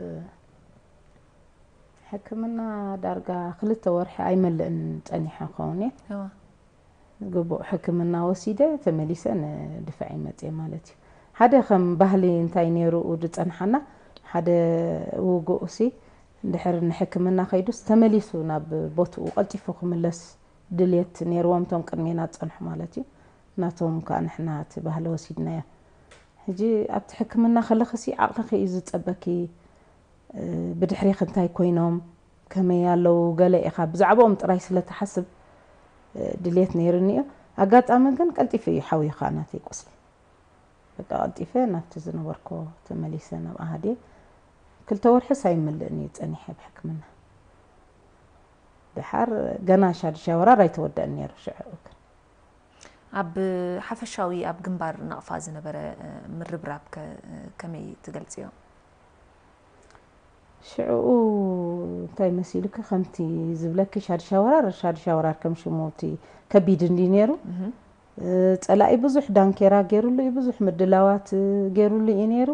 ሕክምና ዳርጋ ክልተ ወርሒ ኣይመልእን ጸኒሐ ክኸውን እየ። እዋ። ግቡእ ሕክምና ወሲደ ተመሊሰ ንድፋዕ መጽየ ማለት እዩ። ሓደ ከም ባህሊ እንታይ ነይሩ ዝጸንሓና፣ ሓደ ውጉእ ሲ እንድሕር ንሕክምና ከይዱስ ተመሊሱ ናብ ቦትኡ ቀልጢፉ ክምለስ ድልየት ነይርዎም እቶም ቅድሜና ዝጸንሑ ማለት እዩ። ናቶም ከኣ ንሕና እቲ ባህሊ ወሲድናዮ። ሕጂ ኣብቲ ሕክምና ከለኺሲ ዓቕልኺ እዩ ዝጸበኪ፣ እ፣ ብድሕሪኺ እንታይ ኮይኖም፣ ከመይ ኣለዉ፣ ገለ ኢኻ ብዛዕባኦም ጥራይ ስለ ትሓስብ፣ እ፣ ድልየት ነይሩኒ እዩ። ኣጋጣሚ ግን ቀልጢፉ እዩ ሓውዩ ከኣ ናተይ ቁስሊ። በቃ ቀልጢፈ ናብቲ ዝነበርኮ ተመሊሰ ናብ ኣሃድየ። ክልተ ወርሕስ ኣይምልእን እዩ ጸኒሐ ብሕክምና። ደሓር ገና ሻድሻይ ወራር ኣይተወደአን ነይሩ ሽዑ ግን። ኣብ ሓፈሻዊ ኣብ ግንባር ናቕፋ ዝነበረ፣ እ፣ ምርብራብ ከ-፣ እ፣ ከመይ ትገልጽዮ? ሽዑኡ እንታይ መሲሉኪ፣ ከምቲ ዝብለኪ ሻድሻይ ወራር፣ ሻድሻይ ወራር ከም ሽሙ እቲ ከቢድ እንዲ ነይሩ። እህ። ጸላኢ ብዙሕ ዳንኬራ ገይሩሉ እዩ፣ ብዙሕ ምድላዋት ገይሩሉ እዩ ነይሩ።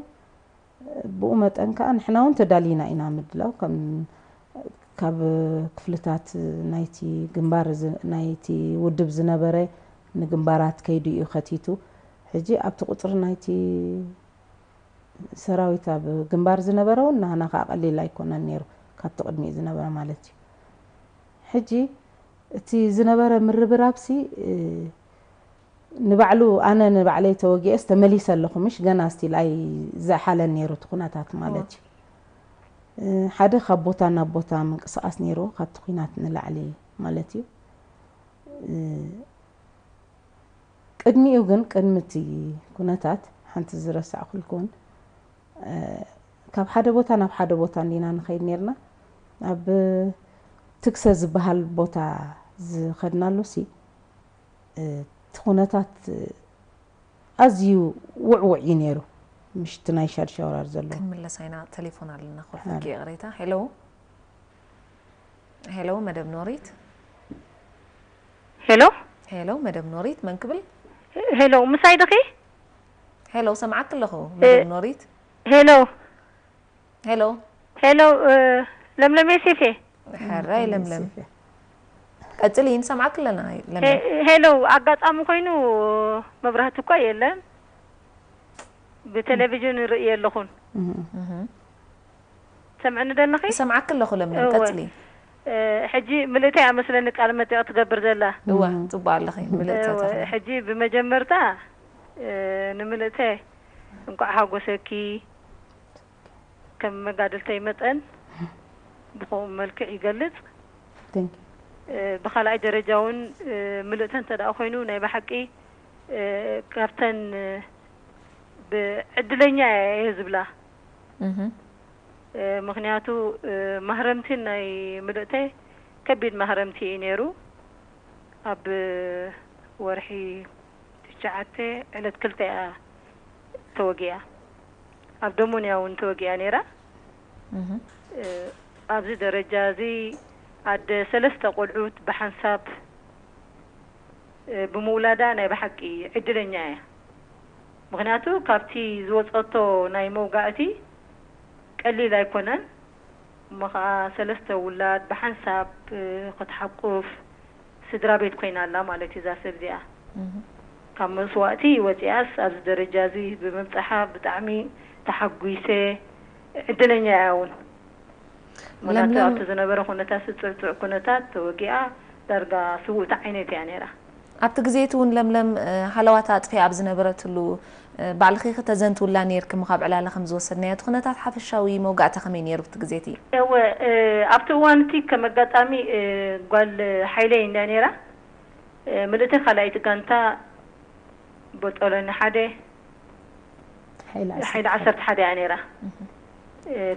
ብኡ መጠን ከኣ ንሕና እውን ተዳሊና ኢና ምድላው። ከም ካብ ክፍልታት ናይቲ ግንባር ዝ- ናይቲ ውድብ ዝነበረ ንግንባራት ከይዱ እዩ ከቲቱ። ሕጂ ኣብቲ ቁጽሪ ናይቲ ሰራዊት ኣብ ግንባር ዝነበረ እውን ናህና ከኣ ቀሊል ኣይኮነን ነይሩ፣ ካብቲ ቅድሚኡ ዝነበረ ማለት እዩ። ሕጂ እቲ ዝነበረ ምርብራብሲ ንባዕሉ ኣነ ንባዕለይ ተወጊኤስ ተመሊሰ ኣለኹ ምሽ ገና ስቲል ኣይ ዘሓለን ነይሩ እቲ ኩነታት ማለት እዩ። ሓደ ካብ ቦታ ናብ ቦታ ምንቅስቃስ ነይሩ ካብቲ ኩናት ንላዕሊ ማለት እዩ። ቅድሚኡ ግን ቅድሚ እቲ ኩነታት ሓንቲ ዝረሳዕኩልኩ እውን ካብ ሓደ ቦታ ናብ ሓደ ቦታ እንዲና ንኸይድ ነርና። ኣብ ትግሰ ዝበሃል ቦታ ዝኸድናሉ ሲ እቲ ኩነታት ኣዝዩ ውዕውዕ እዩ ነይሩ። ምሽቲ ናይ ሻድሻ ወራር ዘለዎ ክንምለስ ኣይና። ቴሌፎን ኣለና ኮልፈኪ ይቕሬታ። ሄሎ ሄሎ መደብ ኖሪት። ሄሎ ሄሎ መደብ ኖሪት መን ክብል? ሄሎ ምሳይ ድኺ? ሄሎ ሰምዓክ ኣለኹ መደብ ኖሪት። ሄሎ ሄሎ ሄሎ ለምለም ዮሴፍ እየ። ሕራይ ለምለም ቀጽሊ፣ ንሰምዓክ ኣለና ለምለም። ሄሎ ኣጋጣሚ ኮይኑ መብራህቲ እኳ የለን፣ ብቴሌቪዥን ርኢ ኣለኹን። ሰምዕኒ ደለኺ? ይሰምዓክ ኣለኹ ለምለም፣ ቀጽሊ። ሕጂ ምልእተ እያ መስለኒ ቃለ መጠይቕ ትገብር ዘላ። እወ፣ ጽቡቕ ኣለኺ። ምልእተ ተኽለ። ሕጂ ብመጀመርታ ንምልእተ እንኳዕ ሓጎሰኪ። ከም መጋድልተይ መጠን ብኸምኡ መልክዕ ይገልጽ። ብኻልኣይ ደረጃ እውን ምልእተ እንተ ደኣ ኮይኑ ናይ ብሓቂ ካብተን ብዕድለኛ እየ ዝብላ። ምኽንያቱ ማህረምቲ ናይ ምልእተይ ከቢድ ማህረምቲ እዩ ነይሩ። ኣብ ወርሒ ትሽዓተ ዕለት ክልተ እያ ተወጊኣ። ኣብ ደሞንያ እውን ተወጊኣ ነይራ። ኣብዚ ደረጃ እዚ ኣደ ሰለስተ ቆልዑት ብሓንሳብ ብምውላዳ ናይ ብሓቂ ዕድለኛ እያ። ምኽንያቱ ካብቲ ዝወፀቶ ናይ መውጋእቲ ቀሊል ኣይኮነን። እሞ ኸዓ ሰለስተ ውላድ ብሓንሳብ ክትሓቁፍ ስድራ ቤት ኮይና ኣላ ማለት እዩ እዛ ሰብ እዚኣ። ካብ መስዋእቲ ወፂኣስ ኣብዚ ደረጃ እዚ ብምብፃሓ ብጣዕሚ ተሓጒሰ። ዕድለኛ እያ እውን። ምክንያቱ ኣብቲ ዝነበረ ኩነታት ስፅዕፅዕ ኩነታት ተወጊኣ ዳርጋ ስውእቲ ዓይነት እያ ነይራ። ኣብቲ ግዜ እቲ እውን ለምለም ሃለዋታ ኣጥፊኣ ኣብ ዝነበረትሉ ባዕልኺ ክተዘንትውላ ነይርኪ እሞ ካብ ዕላለ ከም ዝወሰድናዮ እቲ ኩነታት ሓፈሻዊ መውጋእታ ከመይ ነይሩ ኣብቲ ግዜ እቲ? እወ ኣብቲ እዋን እቲ ከም ኣጋጣሚ ጓል ሓይለይ እንድያ ነይራ ምልእቲ ካልኣይቲ ጋንታ ቦጦሎኒ ሓደ ሓይሊ ዓሰርተ ሓደ እያ ነይራ።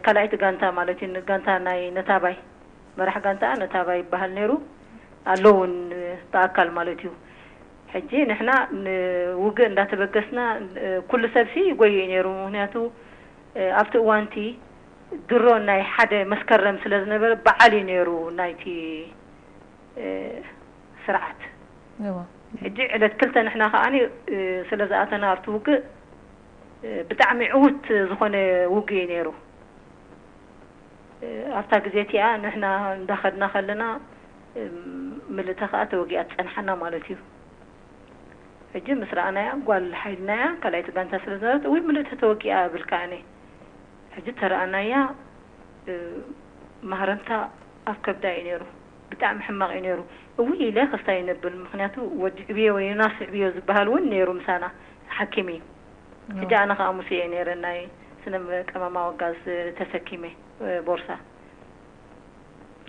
ካልኣይቲ ጋንታ ማለት እዩ። ጋንታ ናይ ነታባይ መራሕ ጋንታ ነታባይ ይበሃል ነይሩ ኣሎ እውን ብኣካል ማለት እዩ። ሕጂ ንሕና ንውግእ እንዳተበገስና ኩሉ ሰብሲ ይጎይ እዩ ነይሩ። ምክንያቱ ኣብቲ እዋንቲ ድሮ ናይ ሓደ መስከረም ስለ ዝነበረ በዓል እዩ ነይሩ ናይቲ ስርዓት። ሕጂ ዕለት ክልተ ንሕና ከዓኒ ስለ ዝኣተና ኣብቲ ውግእ ብጣዕሚ ዕውት ዝኾነ ውግእ እዩ ነይሩ። ኣብታ ግዜ እቲኣ ንሕና እንዳኸድና ከለና ምልእተ ከዓ ተወጊኣ ትፀንሓና ማለት እዩ። ሕጂ ምስ ረኣናያ ጓል ሓይልና እያ ካልኣይቲ ጋንታ ስለ ዝነበረት እውይ ምልእተ ተወጊኣ እብል ከዓኒ። ሕጂ ተረኣናያ ማህረምታ ኣብ ከብዳ እዩ ነይሩ። ብጣዕሚ ሕማቕ እዩ ነይሩ። እውይ ኢለ ክስታይ ነብል ምክንያቱ ወዲ ዕብዮ ወይ ዮናስ ዕብዮ ዝበሃል እውን ነይሩ ምሳና ሓኪም እዩ። ሕጂ ኣነ ከዓ ሙሴ እየ ነይረ ናይ ስነ ቀመማ ወጋዝ ተሰኪመ ቦርሳ።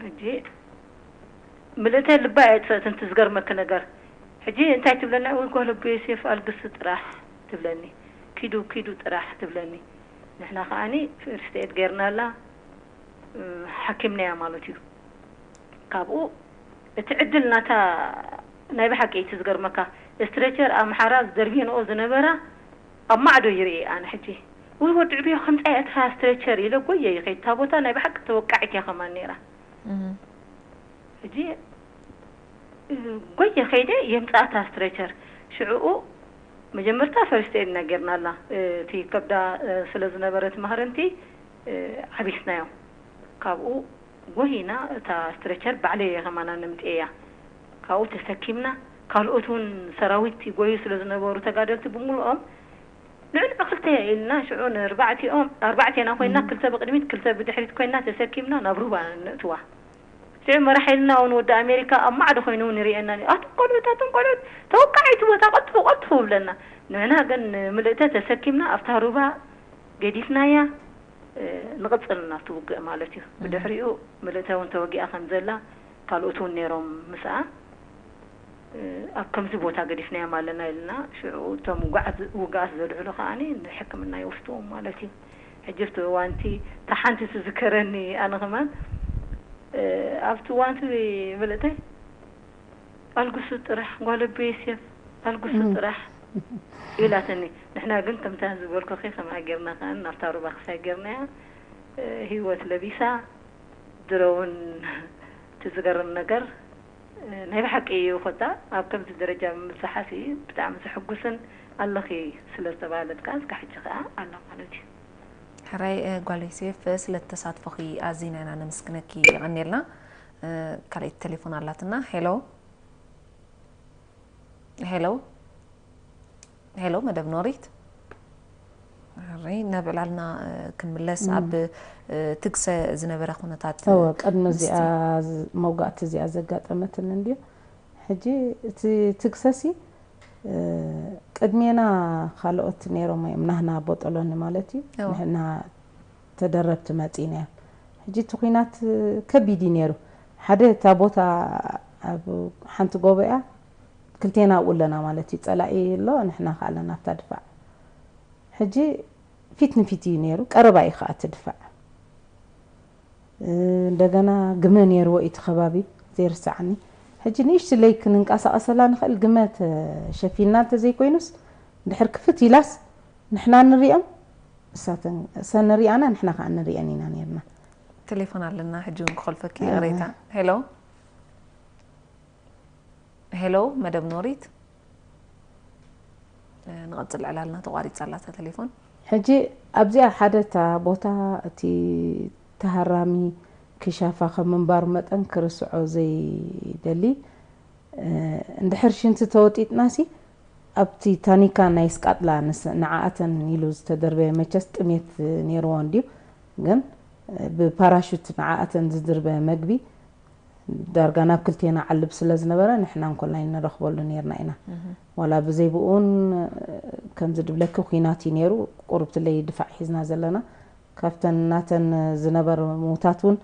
ሕጂ ምልእተ ልባ እየ ጥፈእት እንቲ ዝገርመኪ ነገር ሕጂ እንታይ ትብለና ወይ ጓል ኣቦ ዮሴፍ ኣልግሲ ጥራሕ ትብለኒ ኪዱ ኪዱ ጥራሕ ትብለኒ ንሕና ከዓኒ ፍርስት ኤድ ገይርናላ ሓኪምናያ ማለት እዩ ካብኡ እቲ ዕድል ናታ ናይ ብሓቂ እቲ ዝገርመካ ስትሬቸር ኣምሓራ ዝደርብየንኦ ዝነበራ ኣብ ማዕዶ ይርኢ ኣነ ሕጂ ወይ ወዲ ዕብዮ ከምፃ እያ እታ ስትሬቸር ኢለ ጎየ ይኸይድ እታ ቦታ ናይ ብሓቂ ተወቃዒት እያ ከማን ነይራ ሕጂ ጎየ ከይደ የምፃእታ ስትሬቸር ሽዕኡ መጀመርታ ፈርስት ኤድ ኢና ጌርናላ። እቲ ከብዳ ስለ ዝነበረ እቲ ማህረምቲ ዓቢስናዮ። ካብኡ ጎሂና እታ ስትረቸር ባዕለይ እየ ከማና ነምፅኤያ። ካብኡ ተሰኪምና፣ ካልኦት እውን ሰራዊት ይጎዩ ስለ ዝነበሩ ተጋደልቲ ብምሉኦም ንዕንዑ ክልተ ኢልና ሽዑ ንኣርባዕቲኦም ኣርባዕቴና ኮይና፣ ክልተ ብቅድሚት ክልተ ብድሕሪት ኮይና ተሰኪምና ናብ ሩባ ነእትዋ። ሽዑ መራሕ ኢልና እውን ወዲ ኣሜሪካ ኣብ ማዕዶ ኮይኑ እውን ይርእየና ነይሩ። ኣቶም ቆልዑት፣ ኣቶም ቆልዑት፣ ተወቃዒ እቲ ቦታ ቀልጥፉ፣ ቀልጥፉ ይብለና። ንሕና ግን ንምልእተ ተሰኪምና ኣብታ ሩባ ገዲፍናያ። ንቕጽል ናብቲ ውግእ ማለት እዩ። ብድሕሪኡ ምልእተ እውን ተወጊኣ ከም ዘላ ካልኦት እውን ነይሮም ምስኣ። ኣብ ከምዚ ቦታ ገዲፍናዮም ኣለና ኢልና ሽዑ እቶም ውጉኣት ውግኣት ዘልዕሉ ከኣ ንሕክምና ይወስድዎም ማለት እዩ። ሕጂ ኣብቲ እዋንቲ እታ ሓንቲ ትዝከረኒ ኣነ ከማን ኣብቲ እዋንቲ ምልእተይ ኣልግሱ ጥራሕ ጓል ኣቦይ ዮሴፍ ኣልግሱ ጥራሕ ኢላትኒ። ንሕና ግን ከምታ ዝበልኩኺ ከምኣ ጌርና ከኣ ናብታ ሩባ ክሳይ ጌርናያ። ህይወት ለቢሳ ድሮ እውን እቲ ዝገርም ነገር ናይ ብሓቂ እዩ ኮታ ኣብ ከምዚ ደረጃ ምብፅሓሲ ብጣዕሚ ዘሐጉስን ኣለኺ ስለ ዝተባህለት ከዓ እስካ ሕጂ ከዓ ኣሎ ማለት እዩ። ሕራይ ጓል ዮሴፍ ስለ ተሳትፎኺ ኣዚና ኢና ነመስግነኪ። የቐንየልና። ካልኣይቲ ቴሌፎን ኣላትና። ሄሎ ሄሎ ሄሎ መደብ ኖሪት ሪ ነብዕላልና ክንምለስ ኣብ ትግሰ ዝነበረ ኩነታት እወ ቅድሚ እዚኣ መውጋእቲ እዚኣ ዘጋጠመትን እንድዩ። ሕጂ እቲ ትግሰሲ ቅድሜና ካልኦት ነይሮም እዮም ናህና ቦጠሎኒ ማለት እዩ። ንሕና ተደረብቲ መፂና እዮም። ሕጂ እቲ ኩናት ከቢድ እዩ ነይሩ። ሓደ እታ ቦታ ኣብ ሓንቲ ጎቦ እያ፣ ክልቴና ኣብኡ ኣለና ማለት እዩ። ፀላኢ ኣሎ፣ ንሕና ከዓ ኣለና ኣብታ ድፋዕ። ሕጂ ፊት ንፊት እዩ ነይሩ፣ ቀረባ እዩ ከዓ እቲ ድፋዕ። እንደገና ግመ ነይርዎ እዩ እቲ ከባቢ፣ ዘይርስዓኒ። ሕጂ ንእሽትለይ ክንንቀሳቐሰላ ንኽእል፣ ግመ ተሸፊንና እንተዘይኮይኑስ፣ እንድሕር ክፍት ኢላስ ንሕና ንሪኦም፣ እሳተን እሰን ንሪኣና ንሕና ከዓ ንሪአን ኢና ነይርና። ቴሌፎን ኣለና ሕጂ እውን ክኾልፈኪ ይቕሬታ። ሄሎ ሄሎ መደብ ኖሪት ንቐፅል ዕላልና ተቋሪፃ ኣላ እታ ቴሌፎን። ሕጂ ኣብዚኣ ሓደ እታ ቦታ እቲ ተሃራሚ ክሻፋ ከም ምንባሩ መጠን ክርስዖ ዘይደሊ እንድሕር ሽንቲ ተወጢጥናሲ ኣብቲ ታኒካ ናይ ስቃጥላ ንስ ንዓኣተን ኢሉ ዝተደርበየ መቸስ ጥሜት ነይርዎ እንድዩ ግን ብፓራሹት ንዓኣተን ዝድርበ መግቢ ዳርጋ ናብ ክልቴና ዓልብ ስለ ዝነበረ ንሕና እንኮላይ ንረኽበሉ ነይርና ኢና። ዋላ ብዘይ ብኡን ከምዚ ድብለኪ ኲናት እዩ ነይሩ። ቁሩብ ትለይ ድፋዕ ሒዝና ዘለና ካብተን ናተን ዝነበሩ ምውታት እውን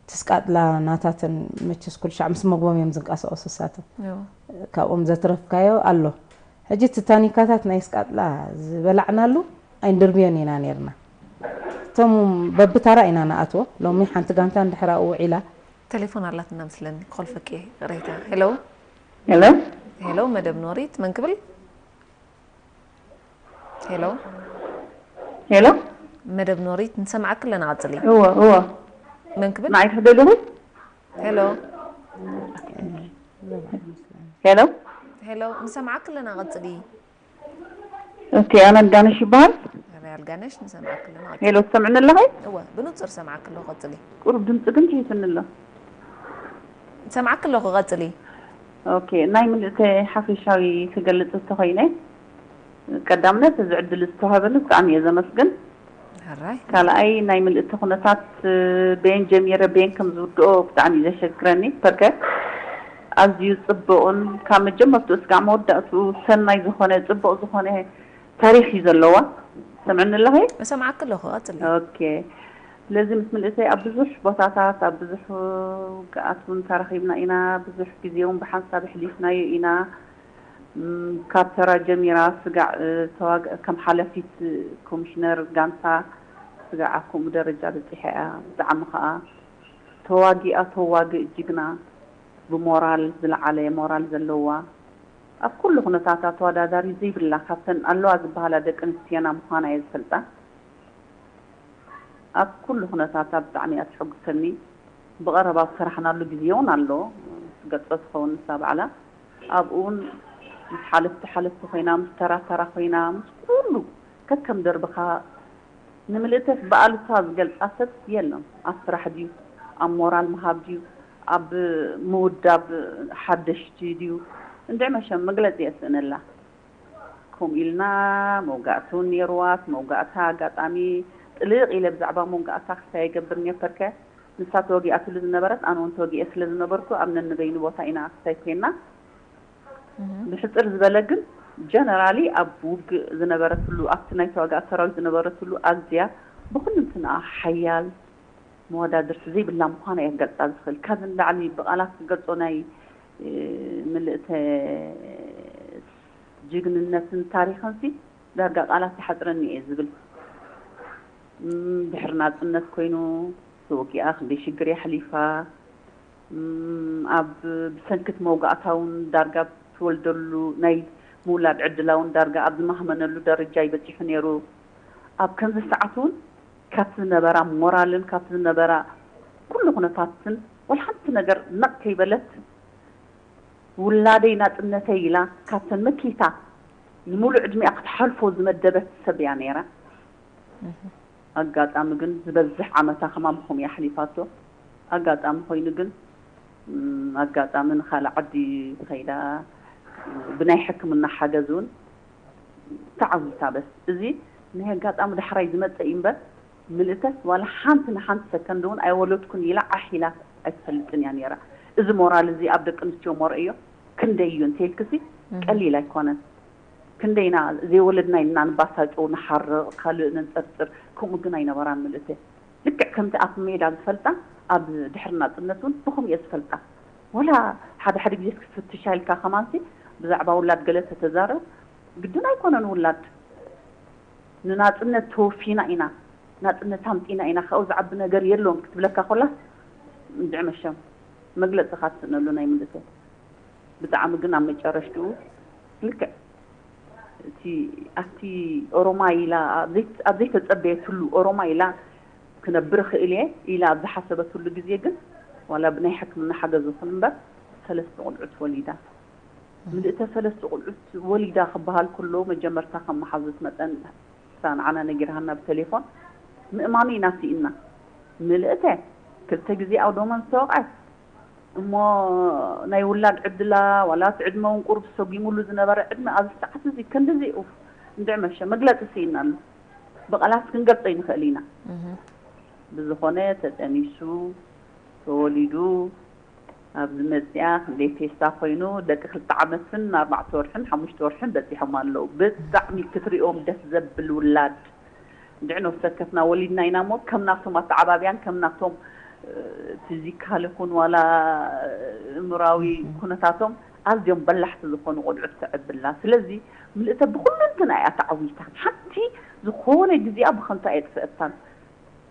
ትስቃጥላ ናታተን መቸስ ኩሉ ሻዕ ምስ መግቦም እዮም ዝንቀሳቀሱ እሳተን ካብኦም ዘትረፍካዮ ኣሎ። ሕጂ እቲ ታኒካታት ናይ ስቃጥላ ዝበላዕናሉ ኣይንድርብዮን ኢና ነይርና። እቶም በብታራ ኢና ንኣትዎ። ሎሚ ሓንቲ ጋንታ እንድሕር ኣብኡ ውዒላ። ቴሌፎን ኣላትና መስለኒ ክኾልፈኪ እየ ይቕሬታ። ሄሎ ሄሎ ሄሎ መደብ ኖሪት መን ክብል? ሄሎ ሄሎ መደብ ኖሪት ንሰምዓኪ ኣለና ቀጽሊ። እወ እወ መን ክብል? ንዓይ ትሕደልኹ? ሄሎ ሄሎ ሄሎ ንሰምዓኪ ኣለና ቀጽሊ። እስቲ ኣነ ኣልጋነሽ ይበሃል። ኣረ ኣልጋነሽ ንሰምዓኪ ኣለና ቀጽሊ። ሄሎ ትሰምዕኒ ኣለኺ? እወ ብንጹር ሰምዓኪ ኣለኹ ቀጽሊ። ቁሩብ ድምጺ ግን ትሒሱኒ ኣሎ። ሰምዓኪ ኣለኹ ቀጽሊ። ኦኬ ናይ ምልእተ ሓፈሻዊ ክገልጽ እንተኾይነ ቀዳምነት እዚ ዕድል ዝተዋህበኒ ብጣዕሚ እየ ዘመስግን። ሕራይ። ካልኣይ ናይ ምልእቲ ኩነታት በየን ጀሚረ በየን ከም ዝውድኦ ብጣዕሚ እዩ ዘሸግረኒ። በርከ ኣዝዩ ጽቡቕን ካብ መጀመርትኡ እስካዕ መወዳእትኡ ሰናይ ዝኾነ ጽቡቕ ዝኾነ ታሪኽ እዩ ዘለዋ። ትሰምዕኒ ኣለኺ? እሰምዓኪ ኣለኹ፣ ቀጽሊ። ኦኬ። ስለዚ ምስ ምልእተይ ኣብ ብዙሕ ቦታታት ኣብ ብዙሕ ውግኣት እውን ተራኺብና ኢና፣ ብዙሕ ግዜ እውን ብሓንሳብ ኣሕሊፍናዮ ኢና። ካብ ተራ ጀሚራ ስጋዕ ተዋግእ ከም ሓለፊት ኮሚሽነር ጋንታ ስጋዕ ኣብ ከምኡ ደረጃ በፂሐ እያ። ብጣዕሚ ከዓ ተዋጊኣ ተዋግእ ጅግና ብሞራል ዝለዓለ ሞራል ዘለዋ ኣብ ኩሉ ኩነታታ ተወዳዳሪ ዘይብላ ካብተን ኣለዋ ዝበሃላ ደቂ ኣንስትዮና ምዃና እየ ዝፈልጣ። ኣብ ኩሉ ኩነታታ ብጣዕሚ እያ ተሐጉሰኒ። ብቐረባ ዝሰራሕናሉ ግዜ እውን ኣሎ። ትገልጾ ትኸውን ንሳ ባዕላ። ኣብኡ እውን ምስ ሓለፍቲ ሓለፍቲ ኮይና፣ ምስ ተራ ተራ ኮይና፣ ምስ ኩሉ ከከም ደርብኻ ንምልእተስ ብኣሉታ ዝገልጻ ሰብ የለን። ኣብ ስራሕ ድዩ፣ ኣብ ሞራል ምሃብ ድዩ፣ ኣብ ምውዳብ ሓደሽቲ ድዩ፣ እንድዒ መሸም መግለጺ የስእነላ። ከምኡ ኢልና መውጋእቲ እውን ነይርዋ። እቲ መውጋእታ ኣጋጣሚ ጥልቕ ኢለ ብዛዕባ መውጋእታ ክስታይ ይገብር ነበር ከ ንሳ ተወጊኣትሉ ዝነበረት፣ ኣነ እውን ተወጊኤ ስለ ዝነበርኩ ኣብ ነንበይኑ ቦታ ኢና ክስታይ ኮይና። ብሕጽር ዝበለ ግን ጀነራሊ ኣብ ውግእ ዝነበረትሉ፣ ኣብቲ ናይ ተዋጋእ ሰራዊት ዝነበረትሉ ኣዝያ ብኹልንትንኣ ሓያል መወዳድርቲ ዘይብላ ምዃና እየ ክገልጻ ዝኽእል። ካብዚ ንላዕሊ ብቓላት ክገልጾ ናይ ምልእተ ጅግንነትን ታሪኽን ሲ ዳርጋ ቃላት ይሓጽረኒ እየ ዝብል። ድሕሪ ናጽነት ኮይኑ ተወጊኣ ክንደይ ሽግር የሕሊፋ። ኣብ ብሰንክት መውጋእታ እውን ዳርጋ ትወልደሉ ናይ ምውላድ ዕድላ እውን ዳርጋ ኣብ ዝማህመነሉ ደረጃ ይበጺሑ ነይሩ። ኣብ ከምዚ ሰዓት እውን ካብቲ ዝነበራ ሞራልን ካብቲ ዝነበራ ኩሉ ኩነታትን ወላ ሓንቲ ነገር ነቕ ከይበለት ውላደይ ናጽነተይ ኢላ ካብተን መኪታ ንሙሉእ ዕድሚኣ ክትሓልፎ ዝመደበት ሰብ እያ ነይራ። ኣጋጣሚ ግን ዝበዝሕ ዓመታ ከማምኹም እያ ኣሕሊፋቶ። ኣጋጣሚ ኮይኑ ግን ኣጋጣሚ ንኻልእ ዓዲ ከይዳ ብናይ ሕክምና ሓገዝ እውን ተዓዊታ። በስ እዚ ናይ ኣጋጣሚ ዳሕራይ ዝመጸ እዩ እምበር ምልእተስ ዋላ ሓንቲ ንሓንቲ ሰከንድ እውን ኣይወለድኩን ኢላ ዓሕ ኢላ ኣይትፈልጥን እያ ነይራ። እዚ ሞራል እዚ ኣብ ደቂ ኣንስትዮ ሞርአዮ ክንደይ እዩ እንተይልክሲ ቀሊል ኣይኮነን። ክንደይና ዘይወለድና ኢልና ንባሳጨው፣ ንሓርቕ፣ ካልእ ነንጸርጽር፣ ከምኡ ግን ኣይነበራን ምልእተ። ልክዕ ከምቲ ኣብ ሜዳ ዝፈልጣ ኣብ ድሕሪ ናጽነት እውን ብኸምኡ እየ ዝፈልጣ። ወላ ሓደ ሓደ ግዜ ክትፍትሻ ኢልካ ከማንሲ ብዛዕባ ውላድ ገለ ተተዛረብ ግድን ኣይኮነን ውላድ ንናጽነት ተወፊና ኢና፣ ናጽነት ኣምጺና ኢና፣ ካብኡ ዝዓቢ ነገር የለውን ክትብለካ ኮላስ እንድዒ መሸም መግለጺ ካትስእነሉ ናይ ምልእተ። ብጣዕሚ ግን ኣብ መጨረሽትኡ ልክዕ እቲ ኣብቲ ኦሮማይ ኢላ ኣብ ዘይተጸበየትሉ ኦሮማይ ኢላ ክነብር እኽእል እየ ኢላ ኣብ ዝሓሰበትሉ ግዜ ግን ዋላ ብናይ ሕክምና ሓገዝ ይኹን እምበር ሰለስተ ቆልዑት ወሊዳ። ምልእተ ሰለስተ ቆልዑት ወሊዳ ክበሃል ከሎ መጀመርታ ከም መሓዙት መጠን እሳ ንዓና ነጊርሃና ብቴሌፎን ምእማኑ ኢና ስኢንና። ምልእተ ክልተ ግዜ ኣብ ዶመን ዝተወቕዐት እሞ ናይ ውላድ ዕድላ ዋላ እቲ ዕድመ እውን ቁሩብ ሰጒሙሉ ዝነበረ ዕድመ ኣብዚ ሰዓት እዚ ክንድዚ ኡፍ እንድዒ መሸ መግለጺ ስኢንናሉ። ብቓላት ክንገልጾ ኣይንኽእል ኢና። ብዝኾነ ተጠኒሱ ተወሊዱ ኣብዚ መጽኣ ክንደይ ፌስታ ኮይኑ ደቂ ክልተ ዓመትን ኣርባዕተ ወርሕን ሓሙሽተ ወርሕን በጺሖም ኣለዉ። ብጣዕሚ ክትሪኦም ደስ ዘብል ውላድ። እንድዒ ነፍሲ ወከፍና ወሊድና ኢና እሞ ከም ናቶም ኣተዓባብያን ከም ናቶም ፊዚካል ይኹን ዋላ እምራዊ ኩነታቶም ኣዝዮም በላሕቲ ዝኾኑ ቆልዑት ተዕብላ። ስለዚ ምልእተ ብኩሉ እንትና እያ ተዓዊታ። ሓንቲ ዝኾነ ግዜኣ ብኸንቱ ኣየጥፍአታን።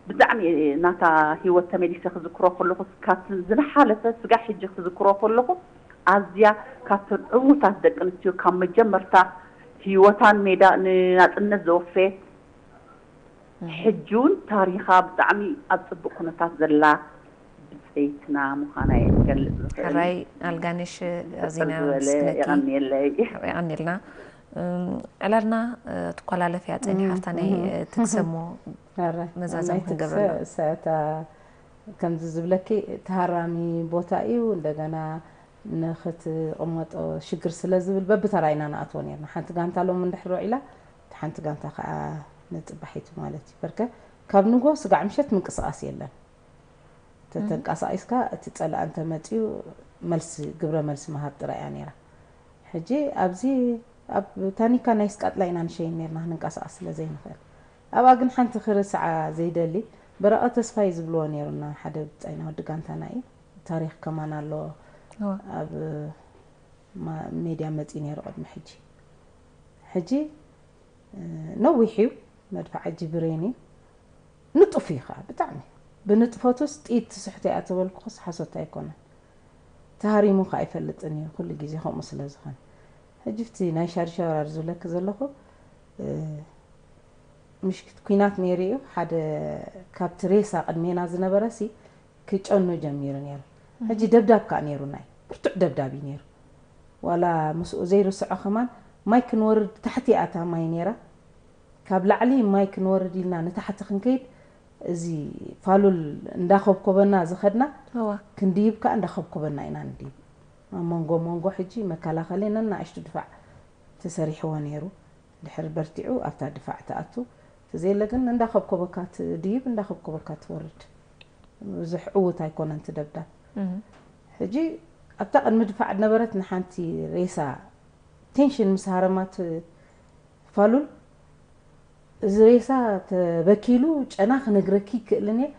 ብጣዕሚ ናታ ህይወት ተመሊሰ ክዝክሮ ከለኹ ካብቲ ዝሓለፈ ስጋዕ ሕጂ ክዝክሮ ከለኹ ኣዝያ ካብተን ዕዉታት ደቂ ኣንስትዮ ካብ መጀመርታ ህይወታን ሜዳ ንናጽነት ዘወፈየት ሕጂ እውን ታሪኻ ብጣዕሚ ኣብ ጽቡቕ ኩነታት ዘላ ብጸይትና ምዃና እየ ክገልጽ ዝኽእል። ሕራይ ኣልጋነሽ ኣዚና ዝበለ የቐንየለይ። የቐንየልና። ዕላልና ትኮላለፍ እያ ጸኒሓ ሓፍታ ናይ ትክሰሞ መዛዘም ክንገብረላ። ሰታ ከምዚ ዝብለኪ ተሃራሚ ቦታ እዩ። እንደገና ንክትቕመጦ ሽግር ስለ ዝብል በብተራ ኢና ንኣትዎ ነርና። ሓንቲ ጋንታ ሎም እንድሕር ውዒላ ሓንቲ ጋንታ ከዓ ንፅባሒቱ ማለት እዩ። በርከ ካብ ንጎ ስጋዕ ምሸት ምንቅስቃስ የለን። ተተንቀሳቂስካ እቲ ፀላእ እንተመፅኡ መልሲ ግብረ መልሲ ምሃብ ጥራይ እያ ነይራ። ሕጂ ኣብዚ ኣብ ታኒካ ናይ ስቃጥላ ኢና ንሸይን ነርና ክንንቀሳቀስ ስለ ዘይንኽእል። ኣብኣ ግን ሓንቲ ክርስዓ ዘይደሊ በረቐ ተስፋይ ዝብልዎ ነይሩና ሓደ ብጻይና ወዲ ጋንታና እዩ። ታሪኽ ከማን ኣለዎ። ኣብ ሜድያ መጺኡ ነይሩ ቅድሚ ሕጂ። ሕጂ ነዊሕ እዩ። መድፍዓ ጅብሬን እዩ። ንጡፍ እዩ ከዓ ብጣዕሚ። ብንጥፈቱስ ጥይት ትስሕቶ እያ ተበልኩኸስ ሓሶት ኣይኮነን። ተሃሪሙ ከዓ ኣይፈልጥን እዩ ኩሉ ግዜ ከምኡ ስለ ዝኾነ። ሕጂ ብቲ ናይ ሻድሻ ወራር ዝብለኪ ዘለኹ ምሽ ኩናት ነይሩ እዩ። ሓደ ካብቲ ሬሳ ቅድሜና ዝነበረ ሲ ክጨኑ ጀሚሩ ነይሩ። ሕጂ ደብዳብ ከዓ ነይሩ ናይ ብርቱዕ ደብዳብ እዩ ነይሩ። ዋላ ምስኡ ዘይርስዖ ከማን፣ ማይ ክንወርድ ታሕቲ ኣታ ማይ ነይራ። ካብ ላዕሊ ማይ ክንወርድ ኢልና ንታሕቲ ክንከይድ፣ እዚ ፋሉል እንዳኸብኮበና ዝኸድና፣ ክንድይብ ከዓ እንዳኸብኮበና ኢና ንድይብ። ኣብ መንጎ መንጎ ሕጂ መከላኸሊ ነናእሽቱ ድፋዕ ተሰሪሕዎ ነይሩ። ድሕሪ በርቲዑ ኣብታ ድፋዕ ትኣቱ። ተዘየለ ግን እንዳኸብኮበካ ትድይብ፣ እንዳኸብኮበካ ትወርድ። ብዙሕ ዕውት ኣይኮነን ትደብዳብ። ሕጂ ኣብታ ቅድሚ ድፋዕ ነበረት ንሓንቲ ሬሳ ቴንሽን ምስ ሃረማት ፋሉል፣ እዚ ሬሳ ተበኪሉ ጨና ክነግረኪ ይክእልን እየ።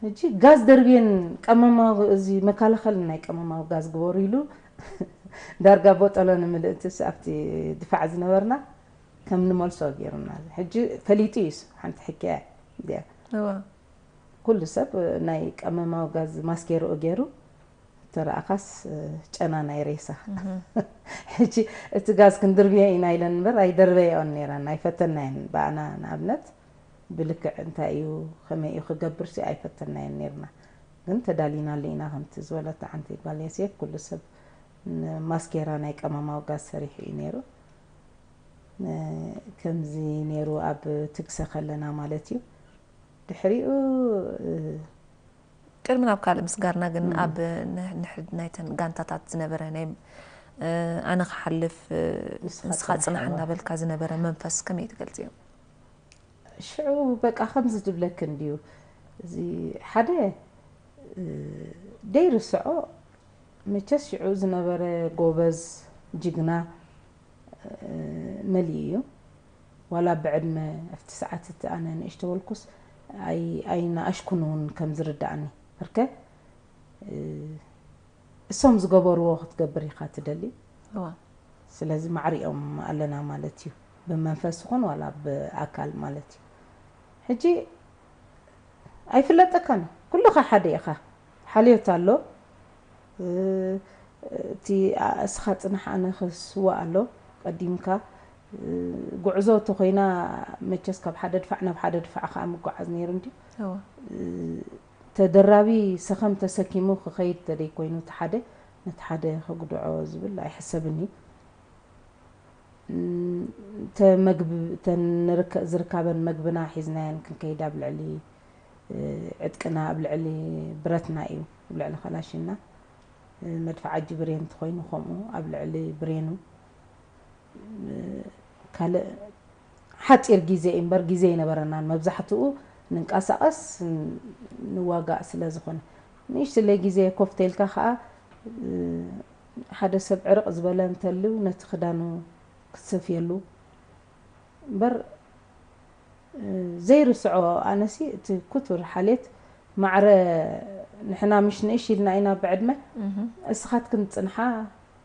ሕጂ ጋዝ ደርብየን ቀመማዊ፣ እዚ መከላኸሊ ናይ ቀመማዊ ጋዝ ግበሩ ኢሉ ዳርጋ ቦጠሎ ንምልእትስ ኣብቲ ድፋዕ ዝነበርና ከም ንመልሶ ገይሩና። ሕጂ ፈሊጡ እዩ እሱ፣ ሓንቲ ሕክያ እያ። ኩሉ ሰብ ናይ ቀመማዊ ጋዝ ማስኬርኡ ገይሩ ተረኣኻስ ጨና ናይ ሬሳ። ሕጂ እቲ ጋዝ ክንድርብዮ ኢና ኢለን እምበር ኣይደርበየኦን ነይረን፣ ኣይፈተናየን። ብኣና ንኣብነት ብልክዕ እንታይ እዩ፣ ከመይ እዩ ክገብር ሲ ኣይፈተናየን ነይርና። ግን ተዳሊናሉ ኢና፣ ከምቲ ዝበለታ ሓንቲ ጓል ዮሴፍ፣ ኩሉ ሰብ ንማስኬራ ናይ ቀመማዊ ጋዝ ሰሪሑ እዩ ነይሩ። እ፣ ከምዚ ነይሩ ኣብ ትግሰ ከለና ማለት እዩ። ድሕሪኡ፣ እ፣ ቅድሚ ናብ ካልእ ምስጋርና ግን፣ ኣብ ንሕ-፣ ንሕ-፣ ናይተን ጋንታታት ዝነበረ ናይ፣ እ፣ ኣነ ክሓልፍ፣ እ፣ ንስኻ ንስኻ ጽናሕ ጽናሕ እናበልካ ዝነበረ መንፈስ ከመይ ትገልጽዮ? ሽዑ በቃ ከምዚ ዝብለክን ድዩ? እዚ ሓደ፣ እ፣ ደይርስዖ መቸስ ሽዑ ዝነበረ ጎበዝ፣ ጅግና፣ እ፣ መሊኡ እዩ። ዋላ ብዕድመ ኣብቲ ሰዓት እቲ ኣነ ንእሽቶ በልኩስ ኣይ-፣ ኣይነኣሽኩን እውን ከም ዝርድኣኒ። በርከ፣ እ፣ እሶም ዝገበርዎ ክትገብር ኢኻ ትደሊ። እዋ። ስለዚ ማዕሪኦም ኣለና ማለት እዩ። ብመንፈስ ይኹን ዋላ ብኣካል ማለት እዩ። ሕጂ ኣይፍለጠካን። ኩልኻ ሓደ ኢኻ። ሓልዮት ኣሎ። እ፣ እቲ ኣ-፣ እስኻ ጽናሕ ኣነ ክስዋእ ኣሎ። ቀዲምካ፣ እ፣ ጉዕዞ ተኾይና መቸስ ካብ ሓደ ድፋዕ ናብ ሓደ ድፋዕ ኸኣ ምጓዓዝ ነይሩ እንድዩ። እዋ። እ፣ ተደራቢ ሰኸም ተሰኪሙ ክኸይድ ተደይ ኮይኑ እቲ ሓደ ነቲ ሓደ ከጉድዖ ዝብል ኣይሕሰብን እዩ። እም፣ እተ መግብ-፣ እተን ንርከ-፣ ዝርካበን መግብና ሒዝናየን ክንከይድ ኣብ ልዕሊ፣ እ፣ ዕጥቅና ኣብ ልዕሊ ብረትና እዩ፣ ኣብ ልዕሊ ከላሽና። እ፣ መድፍዓጂ ብሬን እንተኾይኑ ከምኡ ኣብ ልዕሊ ብሬኑ። እ፣ ካልእ ሓጺር ግዜ እዩ እምበር ግዜ ኣይነበረናን። መብዛሕትኡ ንንቀሳቐስ፣ ን-፣ ንዋጋእ ስለ ዝኾነ። ንእሽትለይ ግዜ ኮፍ ተይልካ ኸኣ፣ እ፣ ሓደ ሰብ ዕርቕ ዝበለ እንተልዩ ነቲ ክዳኑ ክትሰፍየሉ እምበር፣ እ፣ ዘይርስዖ ኣነሲ እቲ ክቱር ሓልየት ማዕረ ንሕና ምሽ ንእሽ ኢልና ኢና ብዕድመ፣ እህም። እስኻትክን ጽንሓ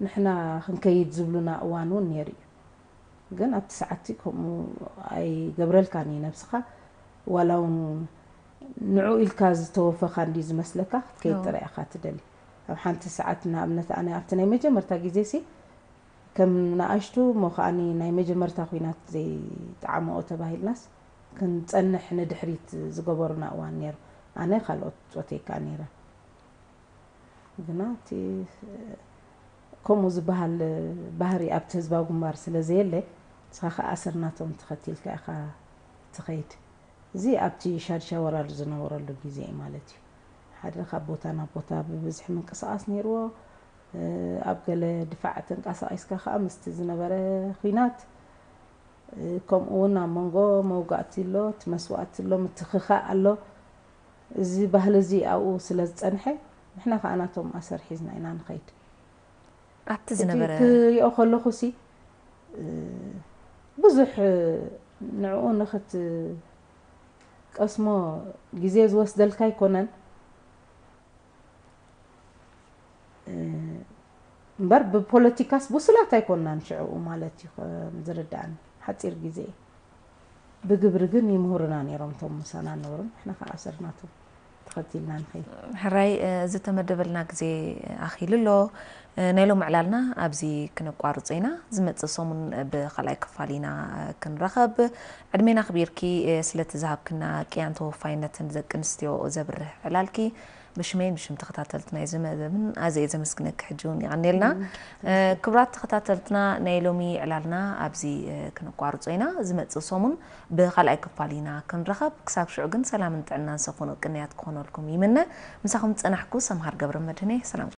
ንሕና ክንከይድ ዝብሉና እዋን እውን ነይሩ እዩ። ግን ኣብቲ ሰዓትቲ ከምኡ ኣይገብረልካን እዩ ነብስኻ። ዋላ እውን ንዑ ኢልካ ዝተወፈኻ እንዲ ዝመስለካ ክትከይድ እዎ። ጥራይ ኢኻ ትደሊ። ኣብ ሓንቲ ሰዓት ንኣብነት ኣነ ኣብቲ ናይ መጀመርታ ግዜ ሲ ከም ንኣሽቱ እሞ ከኣኒ ናይ መጀመርታ ኲናት ዘይጠዓመኦ ተባሂልናስ ክንጸንሕ ንድሕሪት ዝገበሩና እዋን ነይሩ። ኣነ ካልኦት ጾተይ ከኣ ነይረ። ግና እቲ ከምኡ ዝበሃል ባህሪ ኣብቲ ህዝባዊ ግንባር ስለ ዘየለ፣ ንስኻ ከኣ ኣሰርናቶም ተኸቲልካ ኢኻ ትኸይድ። እዚ ኣብቲ ሻድሻ ወራር ዝነበረሉ ግዜ እዩ ማለት እዩ። ሓደ ካብ ቦታ ናብ ቦታ ብብዝሒ ምንቅስቓስ ነይርዎ። እ፣ ኣብ ገለ ድፋዕ ተንቀሳቒስካ ከኣ ምስቲ ዝነበረ ኲናት፣ እ፣ ከምኡ እውን ኣብ መንጎ መውጋእቲ ኣሎ፣ እቲ መስዋእቲ ኣሎ፣ ምትኽኻእ ኣሎ። እዚ ባህሊ እዚ ኣብኡ ስለ ዝጸንሐ፣ ንሕና ከኣ ናቶም ኣሰር ሒዝና ኢና ንኸይድ። ኣብቲ ሕጂ ዝነበረ ክሪኦ ከለኹ ሲ፣ እ፣ ብዙሕ ንዕኡ ንኽትቀስሞ ግዜ ዝወስደልካ ኣይኮነን። እ፣ እምበር ብፖለቲካስ ብሱላት ኣይኮንናን ሽዕኡ ማለት እዩ፣ ከም ዝርድኣኒ። ሓጺር ግዜ እዩ። ብግብሪ ግን ይምህሩና ነይሮም እቶም ምሳና ነበሩ። ንሕና ከኣ ኣሰርናቶም ተኸቲልና ንኸይድ። ሕራይ፣ እ፣ ዝተመደበልና ግዜ ኣኺሉ ኣሎ። እ፣ ናይ ሎሚ ዕላልና ኣብዚ ክነቋርጾ ኢና። ዝመጽእ ሰሙን ብኻልኣይ ክፋል ኢና፣ እ፣ ክንራኸብ። ዕድሜና ኣኽቢርኪ፣ እ፣ ስለቲ ዝሃብክና ቅያን ተወፋይነትን ደቂ ኣንስትዮ ዘብርህ ዕላልኪ ብሽመይን ብሽም ተኸታተልቲ ናይዚ መደብን ኣዘየ ዘመስግነኪ። ሕጂ እውን የቐንየልና። ክብራት ተኸታተልትና፣ ናይ ሎሚ ዕላልና ኣብዚ ክነቋርጾ ኢና። ዝመጽእ ሰሙን ብኻልኣይ ክፋል ኢና ክንረኸብ። ክሳብ ሽዑ ግን ሰላምን ጥዕናን ሰፈኑ ቅንያት ክኾነልኩም ይምነ። ምሳኹም ዝጸናሕኩ ሰምሃር ገብረ መድህኔ። ሰላም።